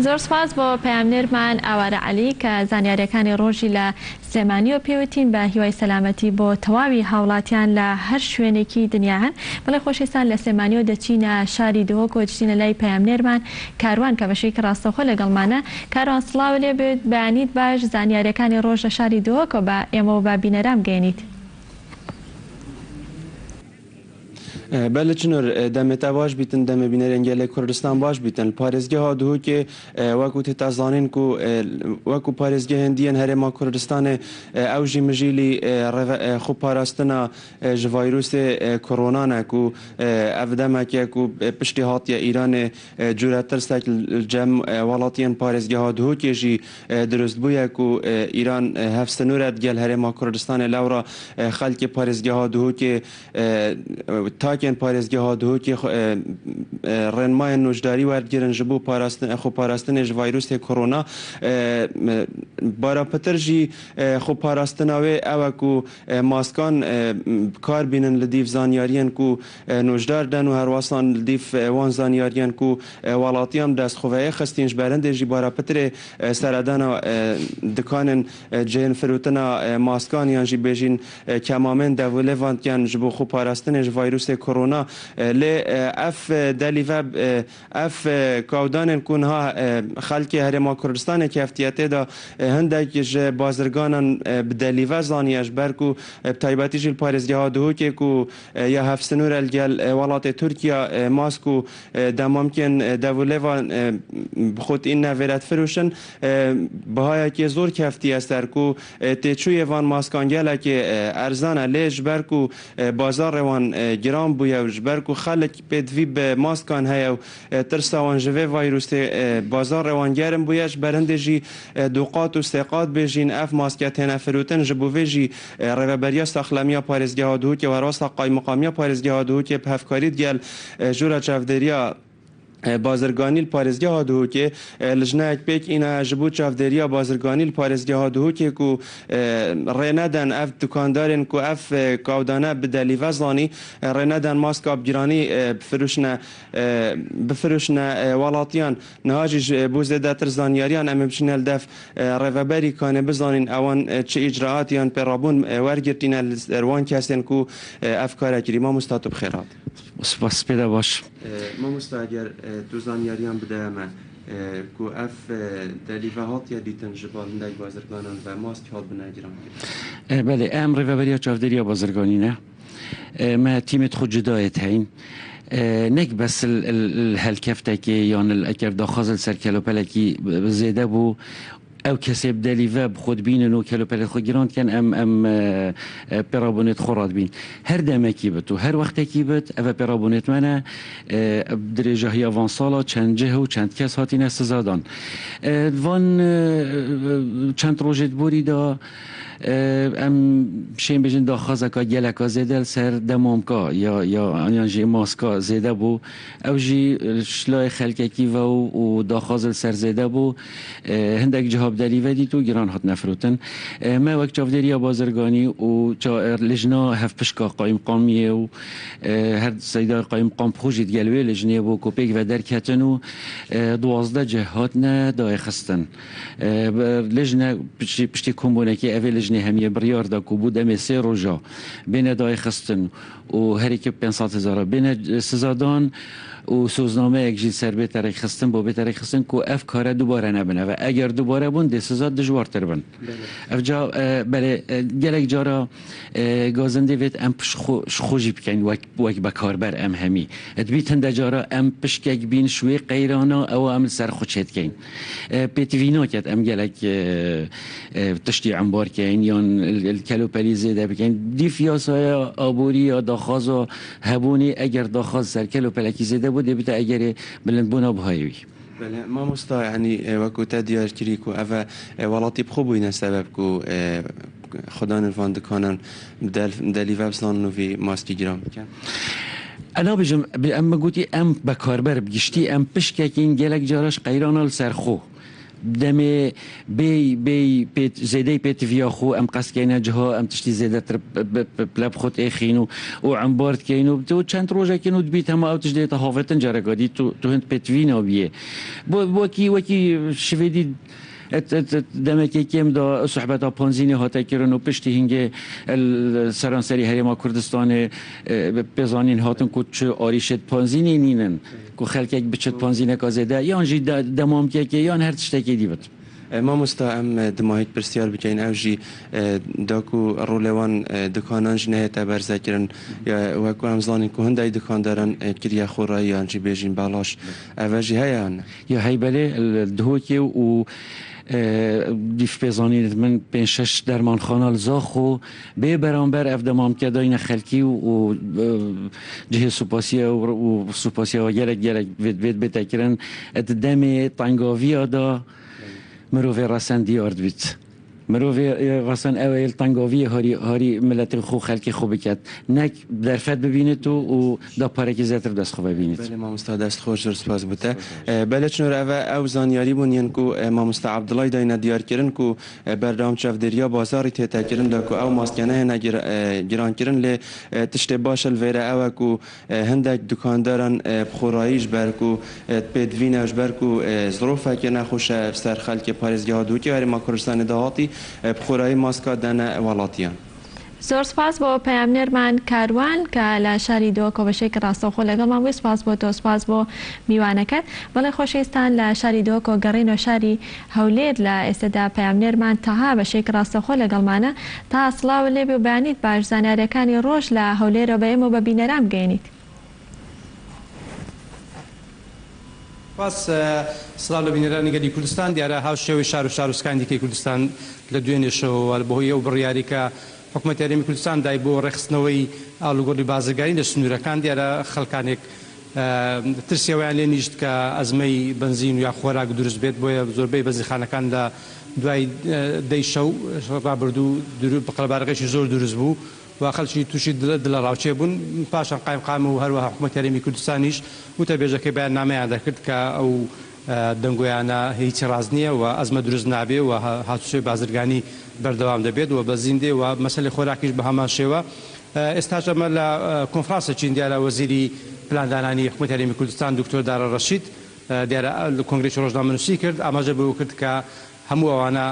زۆر سوپاس بۆ پەیامنێرمان ئاوارە عەلی کە زانیاریەکانی ڕۆژی لە سلێمانیەوە پێوتین بە هیوای سەلامەتی بۆ تەواوی هاوڵاتیان لە هەر شوێنێکی دنیا هەن. بەڵێ خۆشەویستان لە سلێمانیەوە دەچینە شاری دهۆک و دەچینە لای پەیامنێرمان کاروان کە بەشێکی ڕاستەوخۆ لەگەڵمانە. کاروان سڵاو لێ بێت بەیانیت باش زانیاریەکانی ڕۆژ لە شاری دهۆکەوە بە ئێمە و بە بینەران بگەیەنیت. بەلێ چنور دەمێ تە باش بیتن دەمێ بینەرێن گەلێ کوردستان باش بیتن پارێزگەها دهۆکێ وەکو تێتا زانین کو وەکو پارێزگەهێن دیەن هەرێما کوردستانێ ئەو ژی مژیلی خو پاراستنا ji ڤایرۆسێ کۆرۆنا ne ku ev demeke ku piştî hatiye Îranê cûre tirsek li cem welatiyên parêzgeha Duhokê jî dirust bûye ku Îran hevsinûr e digel Herêma Kurdistanê lewra xelkê parêzgeha Duhokê takên parêzgeha Duhokê rênmayên nojdarî werdigirin ji bo xweparastinê ji vayrûsê korona. Bara pitir jî xweparastina wê ew e ku maskan bi kar bînin li dîv zanyariyên ku nojdar den û herwesan li dîv wan zanyariyên ku welatiyan bi dest xwe ve êxistîn ji ber hindê jî bara pitirê seredana dikanên cihên firotina maskan yan jî bêjîn kemamên dev û lêvan dikin ji bo xwe parastinê ji vayrûsê korona lê ev delîve ev kawdanên ku niha xelkê Herêma Kurdistanê keftiye tê de hindek ji bazirganan bi delîve zaniye ji ber ku bi taybetî jî li parêzgeha Duhokê ku ya hevsinûr e li gel welatê Tirkiya mask û demamkên dev û lêvan bi xwe tînne vêre difiroşin. Bihayekê zor keftiye ser ku têçûyê van maskan gelekê erzan e lê ji ber ku bazarê wan giran bûye û ji ber ku xelk pêdivî bi maskan heye û Tirsa wan ji vê vayrûsê bazarê wan germ bûye, ji ber hindê jî du qat û sê qat bêjîn ev maske têne firotin, ji bo vê jî Rêveberiya Saxlemiya Parêzgeha Duhokê û herwesa Qaymiqamiya Parêzgeha Duhokê bi hevkarî digel Jûra Çavdêriya Bazirganî li Parêzgeha Duhokê lijneyek pêk înaye ji bo çavdêriya bazirganî li Parêzgeha Duhokê ku rê neden ev dukandarên ku ev kawdane bi delîve zanî rê neden maska bi giranî bifiroşine Bifiroşine welatiyan. Niha jî ji bo zêdetir zanyariyan em ê biçine li dev rêveberî kanê bizanîn ewan çi îcraat yan pêrabûn wergirtîne li ser wan kesên ku ev kare kirî. Mamosta tu bi xêr hatî. Spas pêda baş. Mamosta eger tu zanyariyan bideye me ku ev delîve hatiye dîtin ji bal hindek bazirganan ve mask hat bine giran kirin. Belê em rêveberiya çavdêriya bazirganî ne. Me tîmê xwe cuda yê teyîn. Nek bes li helkeftekê yan li eger daxwaz li ser kelopelekî zêde bû ew kesê bi delî ve bi xwe dibînin û kelopelê xwe giran dikin em em pêrabûnê di xwe re dibîn. Her demekî bit û her wextekî bit ev e pêrabûnê me ne. Bi dirêjahiya van sala çend cih û çend kes hatine sizadan. Di van çend rojê di borî de Em şên bêjin daxwazeka geleka zêde li ser demamka ya ya yan jî maska zêde bû. Ew jî layê xelkekî ve û daxwaz li ser zêde bû. Hindek ciha bi derî ve dît û giran hatine firotin. Me wek çavdêriya bazirganî û lijna hevpişka qayimqamiyê û her seyda qayimqam bi xwe jî digel wê lijnê bû ku pêk ve derketin û 12 cih hatine dayêxistin. Lijne piştî kombûnekê evê lijnê hemiyê biryar da ku bo demê sê roja bêne dayêxistin û herî kêm 500 hezara bêne sizadan û soznameyek jî li ser bête rêkxistin bo bête rêkxistin ku ev kare dubare nebin. Ev eger dubare bûn dê siza dijwartir bin. Ev ca belê gelek cara Gazindê vêt em ji xwe jî bikin wek wek bekarber em hemî. Dibît hinde cara em pişkek bîn ji wê qeyrana ewa em li ser xwe çêdikeyn. Pêtivî naket em gelek tiştî embar keyn yan li kelopelî zêde bikeyn. Dîf yasaya aborî ya daxwaza hebûnê eger daxwaz ser kelopelekî zêde bû. بوو دێ بتە ئەگەرێ بلند بوونا بهای وی. بەلێ مامۆستا یانی وەکو تە دیار کری کو ئەڤە وەڵاتی بخۆ بووینە سەبەب کو خودانن ڤان دکانان دەلیڤە بزانن و ڤی ماسکی گران بکەن. ئەنا بژم ئەم گوتی ئەم بەکاربەر بگشتی ئەم پشکەکین گەلەک جارش قەیرانە لەسەر خۆ دەمێ بێی بێی پێت زێدەی پێت ڤیا خۆ ئەم قەسکەینە جها ئەم تشتی زێدەتر پلە بخۆت ئێخین و و عەمبارد کەین و تو چەند ڕۆژەکن و دبیت هەمە ئەو تش دێتە هاڤێتن جارەکە دی تو تو هند پێت ڤینا بیێ بۆ وەکی وەکی شڤێدی دەمێکی کێم دا سوحبەتا پانزینێ هاتە کرن و پشتی هینگێ سەرانسەری هەرێما کوردستانێ پێزانین هاتن کو چ ئاریشێت پانزینێ نینن کو خەلکێک بچێت پانزینەکا زێدە یان ژی دەمامکێکێ یان هەر تشتێکی دی بت. مامۆستا ئەم دماهیت پرسیار بکەین ئەو ژی داکو ڕۆلێ وان دکانان ژی نەهێتە بەرزە کرن وەکو ئەم زانین کو هندەی دکانداران کریە خۆرایی یان ژی بێژین بەڵاش ئەڤە ژی هەیە یان نە؟ یا هەی بەلێ دهۆکێ و دیف پێزانینت من پێنج شەش دەرمانخانە لە زاخۆ بێ بەرامبەر ئەف دەمامکە داینە خەلکی و جهێ سوپاسیە و سوپاسیەوە گەلەک گەلەک بێت بێت بێتە کرن ئەت دەمێ تەنگاڤیا دا مروڤێ ڕەسەن دیار دبیت. مرۆڤێ ڕەسەن ئەوەیل تەنگاڤیێ هاری هاری ملەتێ خو خەلکێ خو بکەت نەک دەرفەت ببینێت و و دا پارەکی زیاتر دەست خو ببینێت. بەلێ مامۆستا دەست خۆش زۆر سپاس بۆ تە. بەلێ چنور ئەڤە ئەو زانیاری بوون یەن کو مامۆستا عەبدوڵای داینە دیار کرن کو بەردەوام چەڤدێریا بازاڕی تێتە کرن دا کو ئەو ماسکە نەهێنە گران کرن لێ تشتێ باشە لڤێرە ئەوە کو هندەک دوکانداران بخۆرایی ژ بەر کو پێدڤینە ژ بەر کو زرۆفەکێ نەخۆشە سەر خەلکێ پارێزگەها دهۆکی هەرێما کوردستانێ داهاتی بخۆرایی ماسکا دەنە وەڵاتیان. زۆر سوپاس بۆ پەیامنێرمان کاروان کە لە شاری دهۆکەوە بە شێوەیەکی ڕاستەوخۆ لەگەڵمان بووی سوپاس بۆ تۆ سوپاس بۆ میوانەکەت بەڵێ خۆشەویستان لە شاری دهۆکەوە گەڕینەوە شاری هەولێر لە ئێستەدا پەیامنێرمان تەها بە شێوەیەکی ڕاستەوخۆ لەگەڵمانە تەها سڵاوت لێبێ و بەیانیت باش زانیاریەکانی ڕۆژ لە هەولێرەوە بە ئێمە و بە بینەران بگەیەنیت. سپاس. سڵاو لە بینەرانی گەلی کوردستان. دیارە هاوشێوەی شار و شارۆچکانی دیکەی کوردستان لە دوێنێ شەوەوە بەهۆی ئەو بڕیارەی کە حکومەتی هەرێمی کوردستان دای بۆ ڕێکخستنەوەی ئاڵوگۆڕی بازرگانی لە سنوورەکان دیارە خەڵکانێک ترسی ئەوەیان لێ نیشت کە ئەزمەی بەنزین یا خۆراک دروست بێت، بۆیە زۆربەی بەنزینخانەکان لە دوای دەی شەو ڕابردوو قەرەباڵغێکی زۆر دروست بوو و خەڵکی تووشی دڵەڕاوکێ بوون، پاشان قایمقام و هەروەها حکومەتی هەرێمی کوردستانیش وتەبێژەکەی بەیاننامەیان دەرکرد کە ئەو دەنگۆیانە هیچ ڕاست نییە و ئەزمە دروست نابێ و هاتوچۆی بازرگانی بەردەوام دەبێت و بەنزین دێ و مەسەلەی خۆراکیش بە هەمان شێوە. ئێستاش ئەمە لە کۆنفرانسێکین دیارە وەزیری پلاندانانی حکومەتی هەرێمی کوردستان دکتۆر دارا ڕەشید دیارە کۆنگرەیەکی ڕۆژنامەنووسی کرد ئاماژە بەوە کرد کە هەموو ئەوانە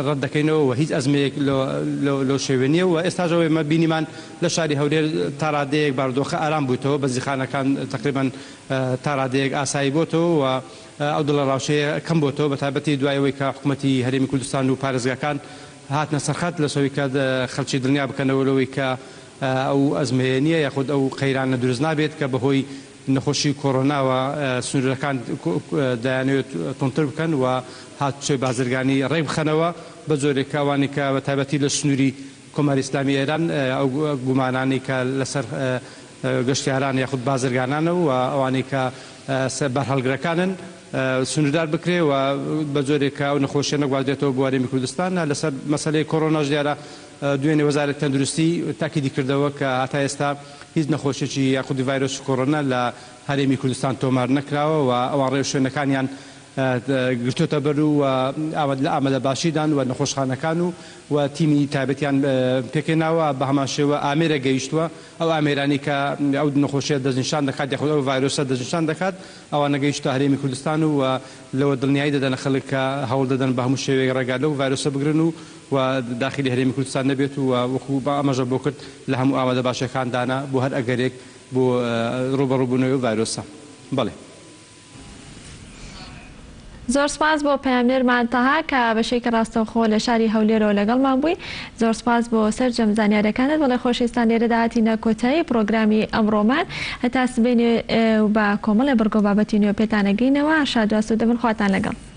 ڕەت دەکەینەوە و هیچ ئەزمەیەک لەو شێوە نییە و ئێستاش ئەوەی ئێمە بینیمان لە شاری هەولێر تا ڕادەیەک بارودۆخە ئارام بوویتەوە بەنزیخانەکان تەقریبەن تا ڕادەیەک ئاسایی بۆتەوە و ئەو دڵەڕاوکێیە کەم بۆتەوە بەتایبەتی دوای ئەوەی کە حکومەتی هەرێمی کوردستان و پارێزگاکان هاتنە سەرخەت لەسەوەی کە خەڵکی دڵنیا بکەنەوە لەوەی کە ئەو ئەزمەیە نییە یاخود ئەو قەیرانە دروست نابێت کە بەهۆی نەخۆشی کۆرۆناوە سنوورەکان دەیانەوێت توندتر بکەن و هاتوچۆی بازرگانی ڕێکبخەنەوە بە جۆرێک کە ئەوانەی کە بە تایبەتی لە سنووری کۆماری ئیسلامی ئێران ئەو گومانانەی کە لەسەر گەشتیاران یاخود بازرگانانە و ئەوانەی کە بارهەڵگرەکانن سنووردار بکرێ و بە جۆرێک کە ئەو نەخۆشیە نەگوازرێتەوە بۆ هەرێمی کوردستان. لەسەر مەسەلەی کۆرۆناش دیارە دوێنێ وەزارەتی تەندروستی تاکیدی کردەوە کە هەتا ئێستا هیچ نەخۆشیەکی یاخود ڤایرۆسی کۆرۆنا لە هەرێمی کوردستان تۆمار نەکراوە و ئەوان ڕێوشوێنەکانیان گرتۆتە بەر و لە ئامادەباشیدان و نەخۆشخانەکان و و تیمی تایبەتیان پێکهێناوە، بەهەمان شێوە ئامێرێک گەیشتووە، ئەو ئامێرانەی کە ئەو نەخۆشیە دەستنیشان دەکات یاخود ئەو ڤایرۆسە دەستنیشان دەکات ئەوانە گەیشتووتە هەرێمی کوردستان و لەوە دڵنیایی دەدەنە خەڵک کە هەوڵ دەدەن بە هەموو شێوەیەک ڕێگا لەو ڤایرۆسە بگرن و و داخیلی هەرێمی کوردستان نەبێت و وەکو ئاماژە بۆ کرد لە هەموو ئامادەباشیەکاندانە بۆ هەر ئەگەرێک بۆ ڕووبەڕووبوونەوەی ئەو ڤایرۆسە. بەڵێ. زۆر سوپاس بۆ پەیامنێرمان تەها کە بە شێوەیەکی ڕاستەوخۆ لە شاری هەولێرەوە لەگەڵمان بووی زۆر سوپاس بۆ سەرجەم زانیاریەکانت بەڵێ خۆشەویستان لێرەدا هاتینە کۆتایی پڕۆگرامی ئەمڕۆمان هەتا سبەینێ و بە کۆمەڵێ بڕگە و بابەتی نوێ پێتان ئەگەینەوە شاد و ئاسوودە بن خواتان لەگەڵ.